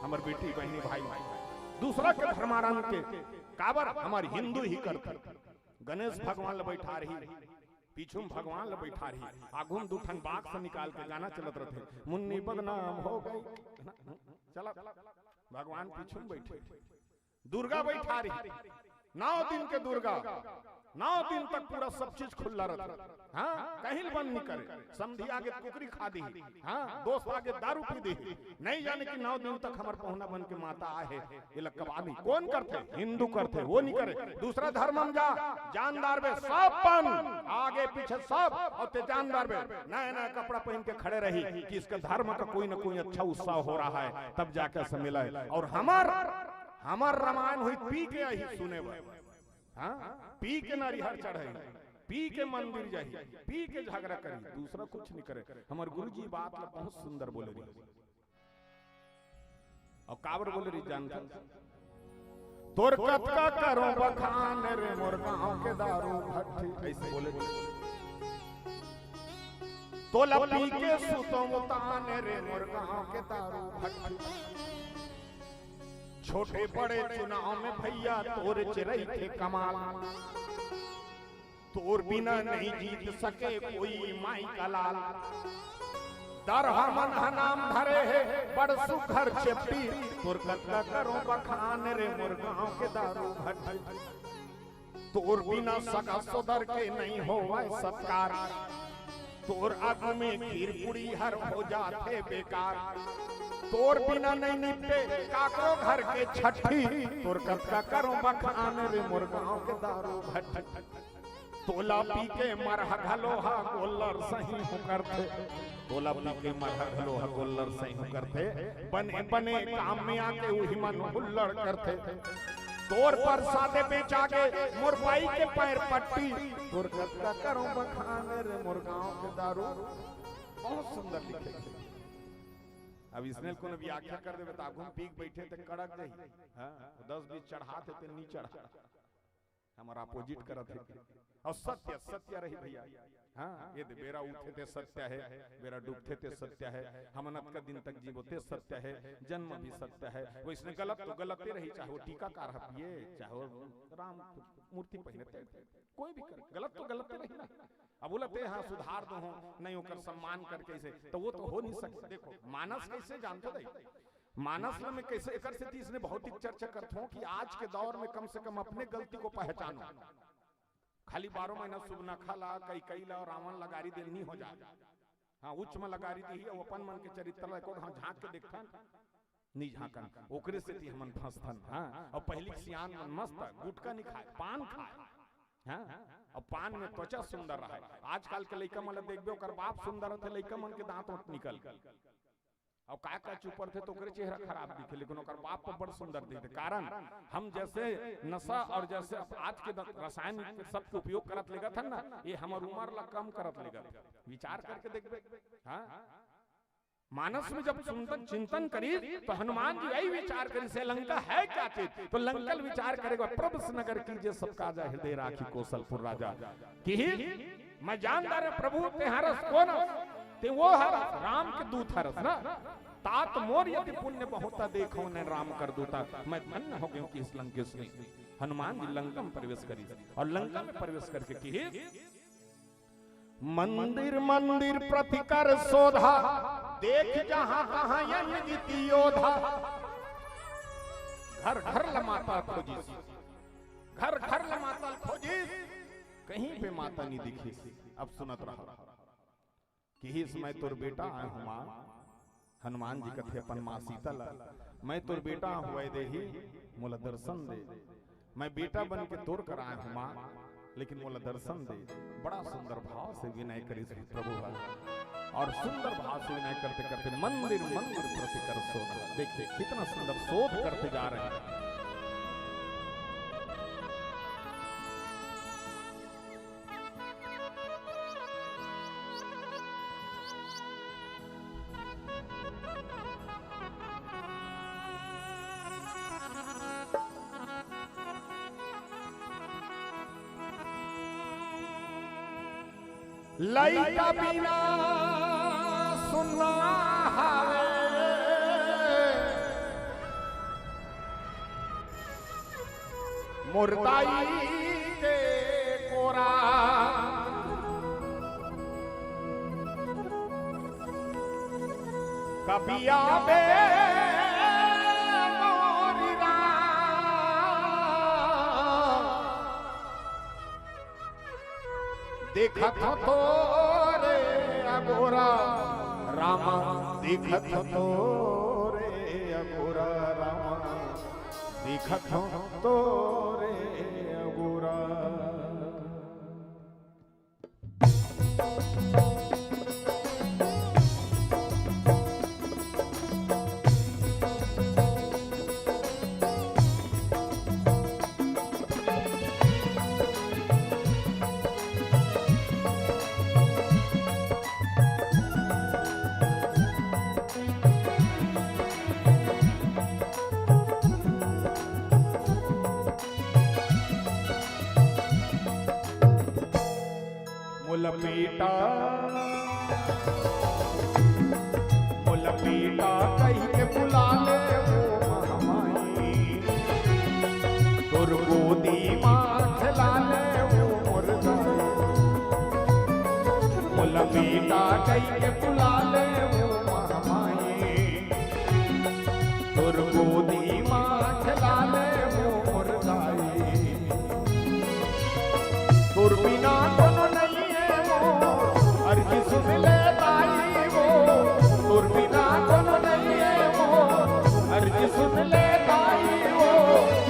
हमर बेटी, बहिनी, भाई, दूसरा के धर्मारंभ के काबर हमर हिंदू ही करथे। गणेश भगवान ल बैठा रही, पीछू में भगवान ल बैठा रही, आगू में दू ठन बाक्स निकाल के गाना चलत रथे, "मुन्नी बदनाम हो गई।" चला, भगवान पीछू में बैठे, दुर्गा बैठा रही, नौ दिन के दुर्गा, नौ दिन तक पूरा सब चीज खुल्ला रथे। हाँ, कहीं बंद नहीं करे। समधी आगे कुकरी खा दी, हाँ, दोस्त आगे दारू पी दी, नहीं जाने कि नौ दिन तक हमर पहुना बन के माता आहे। ये लग कबाली कौन करथे? हिंदू करथे, वो नहीं करे। दूसरा धर्म में जा, जानदार बे, सब बंद, आगे पीछे सब, और ते जानदार बे, नया नया कपड़ा पहन के खड़े रही कि इसके धर्म का कोई ना कोई अच्छा उत्सव हो रहा है, तब जाके से मिले। और हमर, हमर रामायण हुई पी के यही सुने बर, हाँ, पी के नरिहर चढ़े, पी के मंदिर जाही, पी के झगड़ा करी, दूसरा कुछ नहीं करे। हमर गुरुजी बात ला बहुत सुंदर बोले रही। और काबर बोले रही जानत हस? "तोर कतका करो बखान रे मोर गांव के दारू भट्टी", ऐसे बोले रही। "तोला पी के सुतो तान रे मोर गांव के दारू भट्टी। छोटे बड़े चुनाव में भैया तोर चिरई के कमाल।" तोर बिना नहीं जीत सके कोई माई का लाल। दरहा मन ह नाम धरे हे बड़ सुघर चेपटी। तोर कतका करो बखान रे मोर गांव के दारू भट्टी। तोर बिना सगा सोदर के नहीं होवय सत्कार। तोर आगू में खीर पूरी हर हो जाथे बेकार। तोर बिना नहीं निपटे काकरो घर के छठी। तोर कतका करो बखान रे मोर गांव के दारू भट्टी। तोला पी के मरहा घलो हा गोल्लर सही हो करथे। तोला पी के मरहा घलो हा गोल्लर सही हो करथे। बने बने काम में आके उही मन हुल्लड़ करथे। तोर परसादे बेचा के मोर बाई के पैर पट्टी। तोर कतका करो बखान रे मोर गांव के दारू। बहुत सुंदर लिखे। अब इसने कोनो व्याख्या कर देबे त आगू में पी के बैठे त कड़क जाही। हाँ, दस बीस चढ़ाथे ते नी चढ़ा। हमर अपोजिट करत हे। और सत्य, सत्य रही भैया। हाँ, ये दे, बेरा उठे ते सत्य हे, बेरा डूबथे ते सत्य हे, हमन अतका दिन तक जीबो ते सत्य हे, जन्म भी सत्य हे। वैसने गलत तो गलते रही, चाहे वो टीकाकार ह पिए, चाहे वो राम मूर्ति पहिने ते, कोई भी करे, गलत तो गलते रही ना। अब बोला ते हाँ सुधार दो हो, नहीं ओकर सम्मान करके ऐसे, तो वो तो हो नहीं सकता। देखो मानस कैसे जानते दई, मानस ल में कैसे एकर सेती इसने भौतिक चर्चा करत हों कि आज के दौर में कम से कम अपने गलती को पहचानो। खाली बारह महीना सुबनखा ला, कैकई ला, रावण ला गारी देल नहीं हो जाए। हाँ, उच्च में ला गारी दी ही, अपन मन के चरित्र ला एको घाव झांक के देखथन, नहीं झांकन, ओकरे सेती हमन फंसथन। हाँ, और पहली के सियान मन मस्त गुटखा नहीं खाए, पान खाए। हाँ, और पान में त्वचा सुंदर रहे। आजकल के लइका मन ला देखबे, ओकर बाप सुंदर होथे, लइका मन के दांत ओंत निकल। और का का चुपरथे तो ओकरे चेहरा खराब दिखे, लेकिन ओकर बाप पर बड़ सुंदर दिखे। कारण हम जैसे नशा और जैसे अब आज के द-, रासायनिक सबके उपयोग करत लेगत हन ना, ये हमर उम्र ला कम करत लेगत। विचार करके देखबे, हाँ, मानस में जब चिंतन, चिंतन करी तो हनुमान जी यही विचार करी से लंका है क्या चीज, तो लंका ल विचार करेगा, "प्रभु से नगर कीजे सब काजा, हृदय राखी कौशलपुर राजा।" कि ही मैं जानदार है प्रभु, ते हरस कौन हस? ते वो हरस, राम के दूत हरस ना। तात मोर यदि पुण्य बहुता, देखो न राम कर दूता, मैं धन्य हो गयो कि इस लंकेश ने। हनुमान जी लंका में प्रवेश करी और लंका में प्रवेश करके की, मंदिर मंदिर प्रतिकर शोधा, देख जहां तहां यज्ञ गीति योधा। घर घर ल माता खोजिस, घर घर ल माता खोजिस, कहीं पे माता नहीं दिखिस। अब सुनत रहा। किहिस, "मैं तोर बेटा आय हूँ माँ।" हनुमान जी कथे अपन माँ सीता ला, "मैं तोर बेटा हूँ वैदेही, मोला दर्शन दे। मैं बेटा बन के तोर कर आय हूँ माँ, लेकिन मोला दर्शन दे।" बड़ा सुंदर भाव से विनय करिस प्रभु हा। और सुंदर भाव से विनय करते करते मंदिर मंदिर प्रति कर सोना। देखिए कितना सुंदर शोध करते जा रहे हैं। लइका बिना सुन्ना हावे मोर दाई के कोरा। कबिया बे मोरी राम, देखत हो तोरे अगोरा रामा, देखत हो तोरे अगोरा रामा, देखत हो तोरे अगोरा। मोला बेटा, मोला बेटा कहि के बुला ले वो महमाई, तोर गोदी मा खेला ले वो मोर दाई। मोला बेटा कहि के बुला ले वो महमाई, तोर गोदी मा खेला ले वो मोर दाई। तोर बिना कोनो नइ हे वो, अरजी सुन ले दाई वो। तोर बिना कोनो नइ हे वो, अरजी सुन ले दाई वो।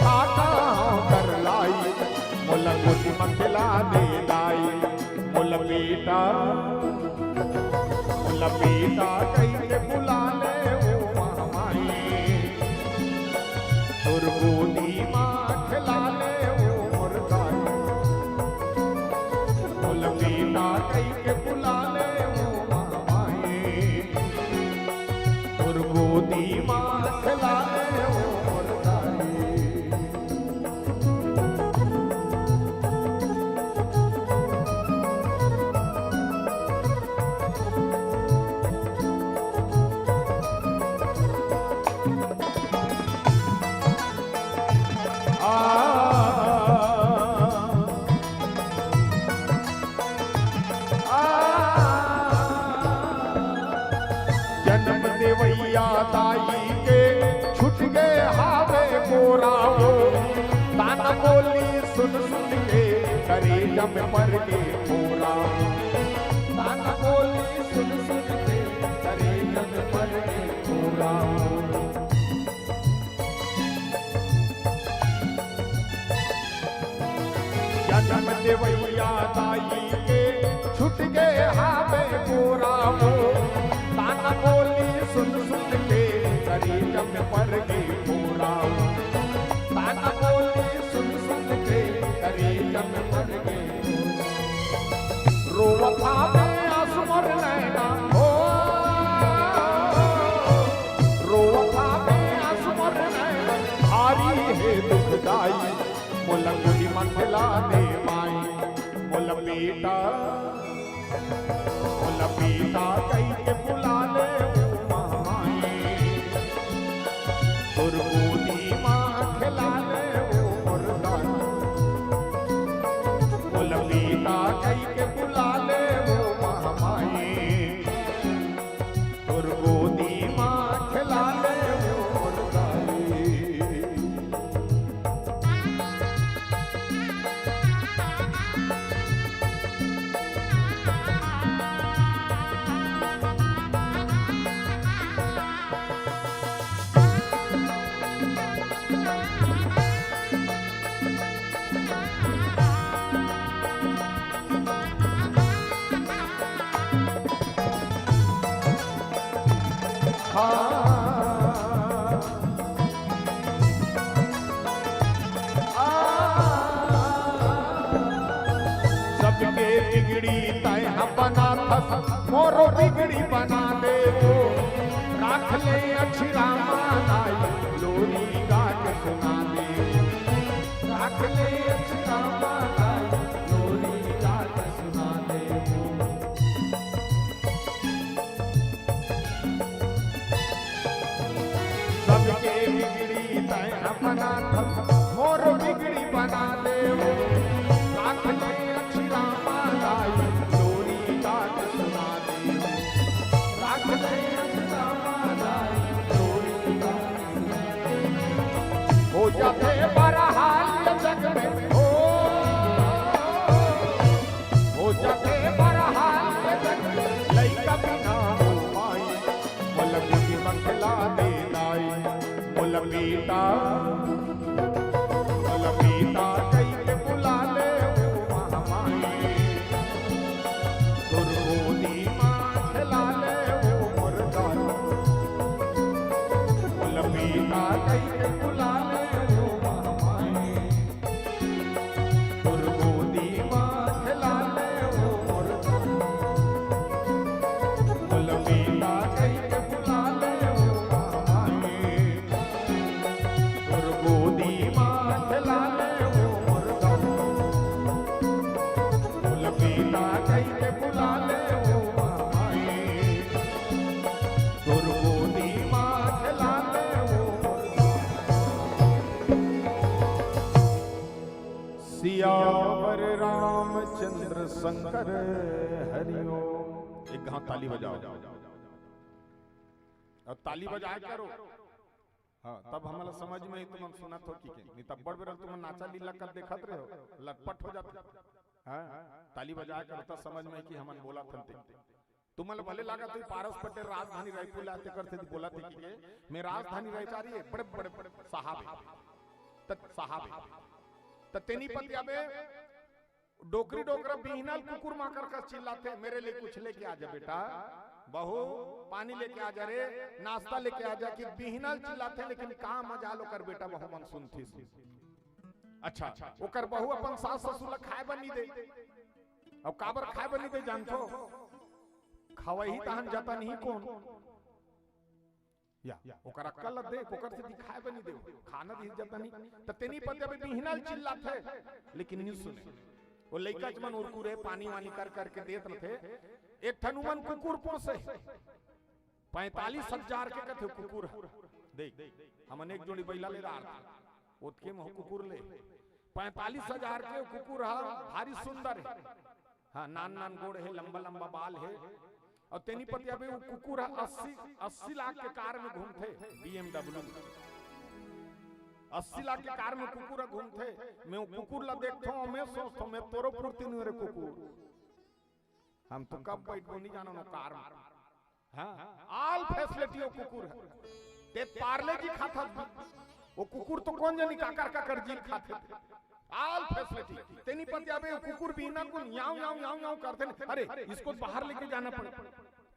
काका हाँ कर लाई, मोला गोदी मा खेला दे दाई। मोला बेटा, मोला बेटा कहि के बुला ले वो महमाई, तोर गोदी मा खेला ले वो मोर दाई। मोला बेटा कहि के बुला ले वो महमाई, तोर गोदी मा खेला ले वो मोर दाई। जनम देवइया दाई के छूट गे हावे कोरा वो। ताना बोली सुन सुन के करेजा में पर गे फोरा। ताना बोली सुन सुन के करेजा में पर गे फोरा। जनम देवइया दाई के छूट गे हावे कोरा वो। ताना बोली सुन सुन के करेजा में पर गे फोरा वो। ताना बोली सुन सुन के करेजा में पर गे फोरा। रोवत हावे आंसू मोर नैना हो। रोवत हावे आंसू मोर नैना, भारी हे दुख दाई, मोला गोदी मा खेला दे माई। मोला बेटा, मोला बेटा कहि के बुला ले वो महमाई, तोर गोदी मा खेला ले वो मोर दाई। मोला बेटा कहि के बुला ले वो महमाई, तोर गोदी मा खेला ले वो मोर दाई। सबके बिगड़ी तैं ह बनाथस, मोरो बिगड़ी बना देबो। राख ले अछिरा मानाई, लोरी गा के सुना देबो। राख ले अछिरा मानाई, लोरी गा के सुना देबो। सबके बिगड़ी तैं ह बनाथस, मोर बिगड़ी बना देबो। राख ले अछिरा मानाई, लोरी गा के सुना देबो। राख ले अछिरा मानाई, लोरी गा के सुना देबो। हो जाथे बरहाल जग में, हो, हो जाथे बरहाल जग में, लइका बिना हो माई। मोला गोदी म खेला दे दाई, मोला बेटा, मोला बेटा कहि के बुला ले ओ महामाई। तोर गोदी म खेला ले ओ मोर दाई, मोला बेटा कहि के बुला ले ओ महामाई। तोर गोदी म खेला ले ओ मोर दाई। मोला बेटा कहि के बुला ले ओ माई। तोर गोदी म खेला ले ओ मोर दाई। मोला बेटा कहि के बुला ले ओ माई। तोर गोदी म खेला ले ओ मोर दाई। सियावर रामचंद्र शंकर हरिओम। एक घाव ताली बजाओ। अब ताली बजाए करो। हाँ, तब हमला समझ में ही तुमन सुनत हो कि के। नहीं तब बड़ बेरा तुमन नाचा लीला कर देखत रहे हो, लटपट हो जाते। हाँ, ताली बजाए करो तब समझ में कि हमन बोला थन ते। तुमन भले लागत होही पारस पटेल राजधानी रायपुर ले आथे करथे बोलत हे कि के, मैं राजधानी रायपुर आ रही है, बड़े बड़े साहब है, त साहब है। त तेनी पतिया में डोकरी डोकरा बिहनल कुकुर माकर कस चिल्लाथे, मेरे लिए कुछ लेके आ जा बेटा, बहू पानी लेके आ जा रे, नाश्ता लेके आ जा, कि बिहनल चिल्लाथे, लेकिन का मजाल ओकर बेटा बहू मन सुनथिस। अच्छा, ओकर बहू अपन सास ससुर ला खाए बर नहीं दे, अब काबर खाए बर नहीं दे जानथो? खवही तहन जतन ही कोन? या, ओकर अक्कल ला देख, ओकर से दिखाए बर नहीं देव, खाना दिस जतन ही। त तेनी पतिया में बिहनल चिल्लाथे, लेकिन नहीं सुने। वो लइका मन उरकुरे पानी वानी कर करके देत रथे। एक ठन उमन कुकुर पोसे, पैंतालीस हजार के कथे कुकुर ह। देख, हमन एक जोड़ी बैला ले रहा, ओतके में कुकुर ले, पैंतालीस हजार के कुकुर ह, भारी सुंदर है। हाँ, नान नान गोड़ हे, लंबा लंबा बाल हे। अउ तेनी पतिया बे वो कुकुर ह अस्सी, अस्सी लाख के कार में घूमथे, B M W। अस्सी लाख के कार में कुकुर ह घूमथे। मैं वो कुकुर ला देखथों, मैं सोचथों, मैं तोरो फुर्ती नहीं रे कुकुर। हम तो कब बैठबो नहीं जानो ना कार में। हाँ, all facility वो कुकुर ह। ते पार्ले जी खाथस भी। वो कुकुर तो कोन जनी काकर काकर जी खाथे। All facility। तेनी पतिया बे वो कुकुर बिहनल कुन याव याव याव याव करथे न। अरे, इसको बाहर लेके जाना पड़े।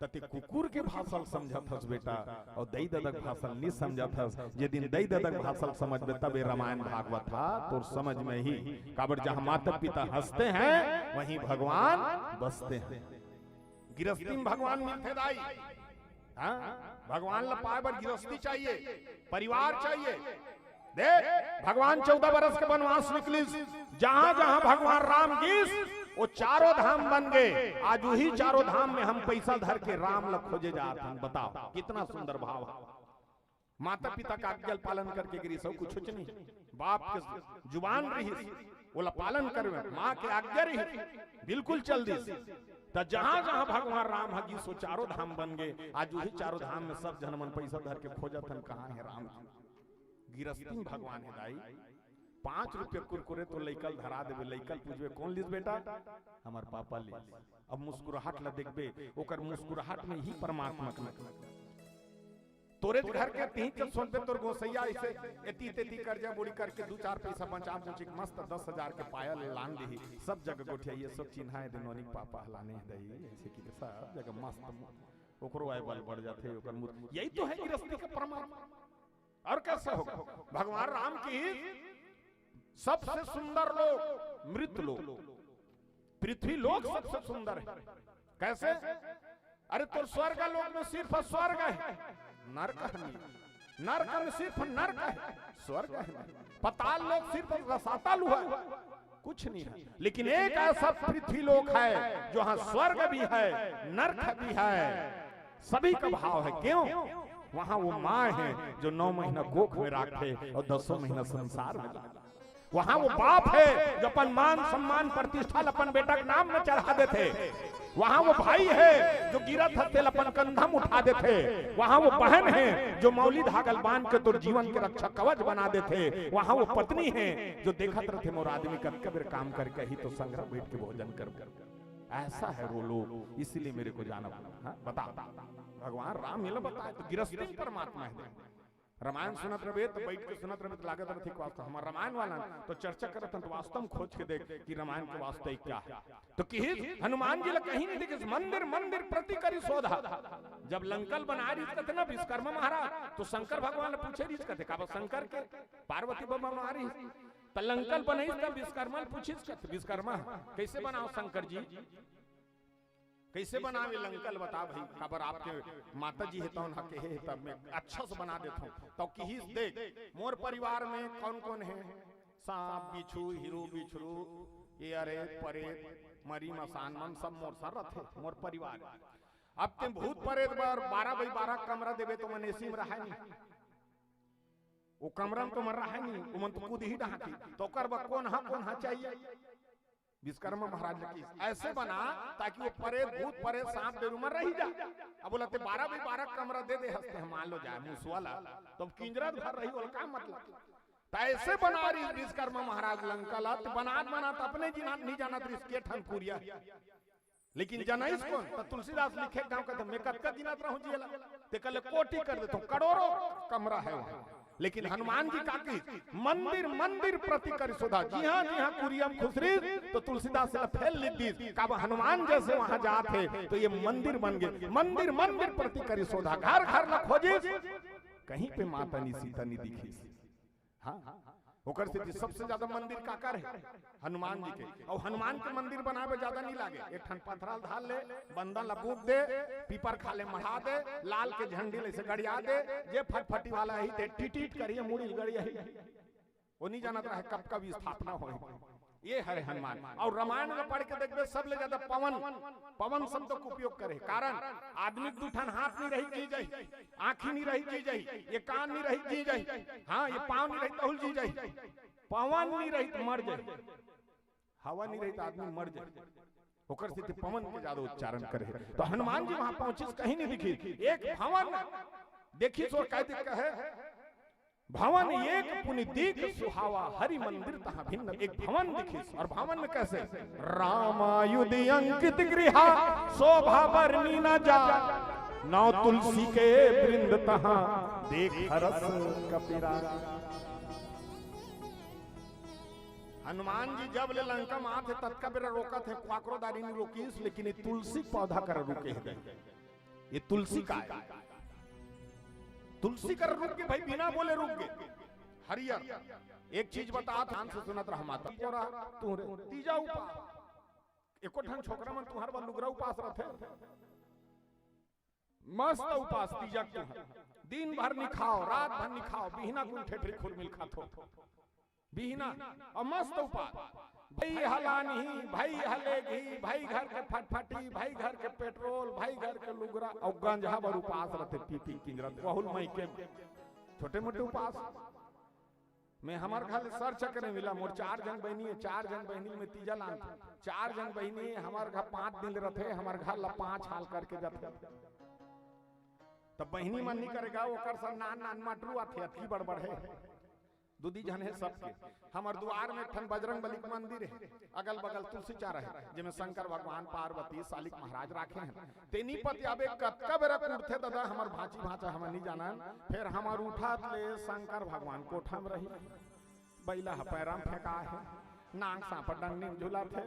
त ते कुकुर के भाषा ल समझत हस बेटा, अउ दई ददा के भाषा ल नहीं समझत हस। जे दिन दई ददा के भाषा ल समझबे तबे रामायण भागवत ह तोर समझ में ही। काबर जहाँ माता पिता हंसते हैं, वहीं भगवान बसते हैं। गिरस्ती में भगवान मिलथे दाई। हाँ? भगवान ला पाए बर गिरस्ती चाहिए, परिवार चाहिए। देख, भगवान चौदह बरस के बनवास निकलिस, जहाँ जहाँ भगवान राम गिस, वो चारों धाम बन गए। आज वही चारों धाम में हम पैसा धर के राम ला खोजे जात हन। बताओ, कितना सुंदर भाव है। माता पिता का आज्ञा पालन करके गिरी सब कुछ नहीं। बाप के जुबान रही, ओला पालन करवे, माँ के आज्ञा रही, बिल्कुल चल दिस। त जहाँ जहाँ भगवान राम ह गिस, वो चारों धाम बन गए। आज वही चारों धाम में सब जन मन पैसा धर के खोजत हन, कहाँ है राम जी? गिरस्ती में भगवान है दाई। पाँच रुपये कुरकुरे तो लइका ल धरा देबे, लइका ल पूछबे, "कौन लिस बेटा?" "हमार पापा लिस।" अब मुस्कुराहट ला देखबे, ओकर मुस्कुराहट में ही परमात्मा के। तोरे घर के तीन जब सुनबे, तोर गोसैया ऐसे एती तेती कर जा, बूढ़ी करके दू चार पैसा बचा बुची के मस्त दस हजार के पायल लान लिही, सब जगह गोठिया, ये सब चिन्हा है, दिनोनी के पापा हलाने है दही, ऐसे की सब जगह मस्त ओकरो आय बल बढ़ जाथे, ओकर मूर्ति। यही तो है गृहस्थी का परमात्मा। और कैसे होगा? भगवान राम की सबसे सुंदर लोक मृत लोक, पृथ्वी लोक सबसे सुंदर है। कैसे? अरे, तोर स्वर्ग लोक में सिर्फ स्वर्ग है, नरक नहीं। नरक में सिर्फ नरक है, स्वर्ग है नहीं। पाताल लोक सिर्फ रसातल हुआ है, कुछ नहीं है। लेकिन एक ऐसा पृथ्वी लोक है, जहां स्वर्ग भी है, नरक भी है, सभी का भाव है। क्यों? वहां वो माँ है, जो नौ महीना कोख में राखे और दसों महीना संसार में लागे। वहां वो बाप है, जो अपन मान सम्मान प्रतिष्ठा ल अपन बेटा के नाम में चढ़ा देथे। वहां वो भाई है, जो गिरत हे तेला अपन कंधा में उठा देथे। वहां वो बहन है, जो मौली धागा ल बांध के तोर जीवन के रक्षा कवच बना देथे। वहां वो पत्नी है, जो देखत रथे, मोर आदमी कतका बेर काम करके ही तो संग बैठ के भोजन करबो। ऐसा है वो लोक, इसीलिए मेरे को जाना पड़ा। हाँ, बता, भगवान राम ये ला बताए तो गृहस्थी में परमात्मा है। रामायण सुनत रहे तो बैठ के सुनत रहे तो लागत रहे कि वास्तव हमार रामायण वाला ना, तो चर्चा करत हन तो वास्तव में खोज के देख कि रामायण के वास्तविक क्या है। तो किहिस, हनुमान जी ला कहीं नहीं दिखिस, मंदिर मंदिर प्रति करी सोधा। जब लंका ल बनाए रहिस कथे ना विश्वकर्मा महाराज, तो शंकर भगवान ला पूछे रहिस कथे, का बा शंकर के? पार्वती बबा मारिस, त लंका ल बनाइस त विश्वकर्मा ल पूछिस कथे, विश्वकर्मा, कैसे बनाओ शंकर जी? कैसे बनावे लंका ल बता भाई, काबर आपके माता जी हे तौन हा कहे हे, तब मैं अच्छा से बना देथों। तो किहिस, देख, मोर परिवार में कौन कौन है? सांप, बिच्छू, हिरू, बिच्छरू, ये अरे, परेत, मरी, मसान मन सब मोर साथ रथे, मोर परिवार। अब तें भूत परेत बर बारह बाई बारह कमरा देबे तो मन एसी में रहय नहीं, वो कमरा में तो मन रहय नहीं, वो मन तो कूदही डहाकी, तो ओकर बर कोन हा, कोन हा चाहिए? विश्वकर्मा महाराज ल किहिस, ऐसे बना ताकि वो परेत, भूत परेत, सांप बेरू मन रही जा। अब बोला, तें बारह बाई बारह कमरा दे दे हस तें, मान लो जाए मुसवा ला, तो अब किंजरत भर रही, ओला का मतलब? त ऐसे बना रहिस विश्वकर्मा महाराज लंका ला, त बनात बनात अपने जिना, नहीं जानत रहिस के ठन कुरिया। लेकिन जनइस कोन? त तुलसीदास लिखे गांव का, मैं कतका गिनत रहूं जी एला, तेकर ले कोटि कर देथों, करोड़ों कमरा है वहां। लेकिन हनुमान जी का किहिस, मंदिर मंदिर प्रति करी सोधा, जिहां जिहां कुरिया म खुसरिस तो तुलसीदास एला फेर लिख दिस, काबर हनुमान जैसे वहां जात हे तो ये मंदिर बन गे, मंदिर मंदिर प्रति करी सोधा, घर घर ला खोजिस, कहीं पे माता नहीं, सीता नहीं दिखिस। हाँ, ओकर सेती सबसे ज्यादा मंदिर काकर हे? हनुमान जी के। अउ हनुमान के मंदिर बनाए बर ज्यादा नहीं लागे, एक ठन पथरा ल धर ले, बंदन ला बूक दे, पीपर खाल ले मढ़ा दे, लाल के झंडी ले से गड़िया दे, जे फटफटी वाला ही ते टिटिट करिए मुड़ी ल गड़िया ही। वो नहीं जानत रहे कब कब स्थापना होही। ये हरे हनुमान। अउ रामायण ला पढ़ के देखबे, सबले ज्यादा पवन, पवन शब्द के उपयोग करे। कारण आदमी के दू ठन हाथ नहीं रही जी जाही, आंखी नहीं रही जी जाही, ये कान नहीं रही जी जाही, हाँ, ये पांव नहीं रही तहू ल जी जाही, पवन नहीं रही त मर जाही, हवा नहीं रही त आदमी मर जाही। ओकर सेती पवन के ज्यादा उच्चारण करे। तो हनुमान जी वहां पहुंचिस, कहीं नहीं दिखिस। एक भवन देखिस अउ कहि दिस कहे, भवन एक पुनि दीख सुहावा, हरि मंदिर तहाँ भिन्न। एक भवन दिखिस, अउ भवन में कैसे? रामायुधि अंकित गृहा, शोभा बरनी न जाय। नौ तुलसी के वृंद तहाँ, देख हरष कपि राय। हनुमान जी जब ले लंका में आथे, ततका बेरा रोकत हे, काकरो दारी नहीं रोकिस, लेकिन ये तुलसी पौधा कर रुके हे। ये तुलसी का हे? तुलसी कर रुक गे भाई, बिना बोले रुक गे। हरियर, एक चीज बतात, ध्यान से सुनत रह माता। तोरा, तू रे, तीजा उपास। एको ठन छोकरा मन तुंहर बर लुगरा उपास रथे। मस्त उपास तीजा के तुंहर। दिन भर नि खाव, रात भर नि खाव, बिहना कुन ठेठरी खुरमी ल खाथो। बिहना, अउ मस्त उपास। भई हलानही, भई हलेगही, भई घर के फटफटी, भई घर के पेट्रोल, भई घर के लुगरा, अउ गंजहा बर उपास रथे, पी पी किंजरत, वहू ल मइके। छोटे मोटे उपास। मैं हमर घर ले सर चकरे मिला, मोर चार झन बहिनी हे, चार झन बहिनी ल मैं तीजा लानथों। चार झन बहिनी हे, हमर घर पांच दिन ले रथे, हमर घर ला पांच हाल करके जाथे। तब बहिनी मन नहीं करेगा, ओकर सब नान नान मटरू आथे, अतकी बड़ बड़ हे। दू दी झन हे सबके। हमर दुआर में एक ठन बजरंग बली के मंदिर हे, अगल बगल तुलसी चारा हे, जेमे शंकर भगवान, पार्वती, सालिक महाराज राखे हन। तेनी पतियाबे कतका बेरा उठथे ददा, हमर भांची भांचा हमन नहीं जानन, फेर हमर उठत ले शंकर भगवान कोठा में रही, बइला ह पैरा म फेंका हे, नांग सांप डंगनी म झुलत हे।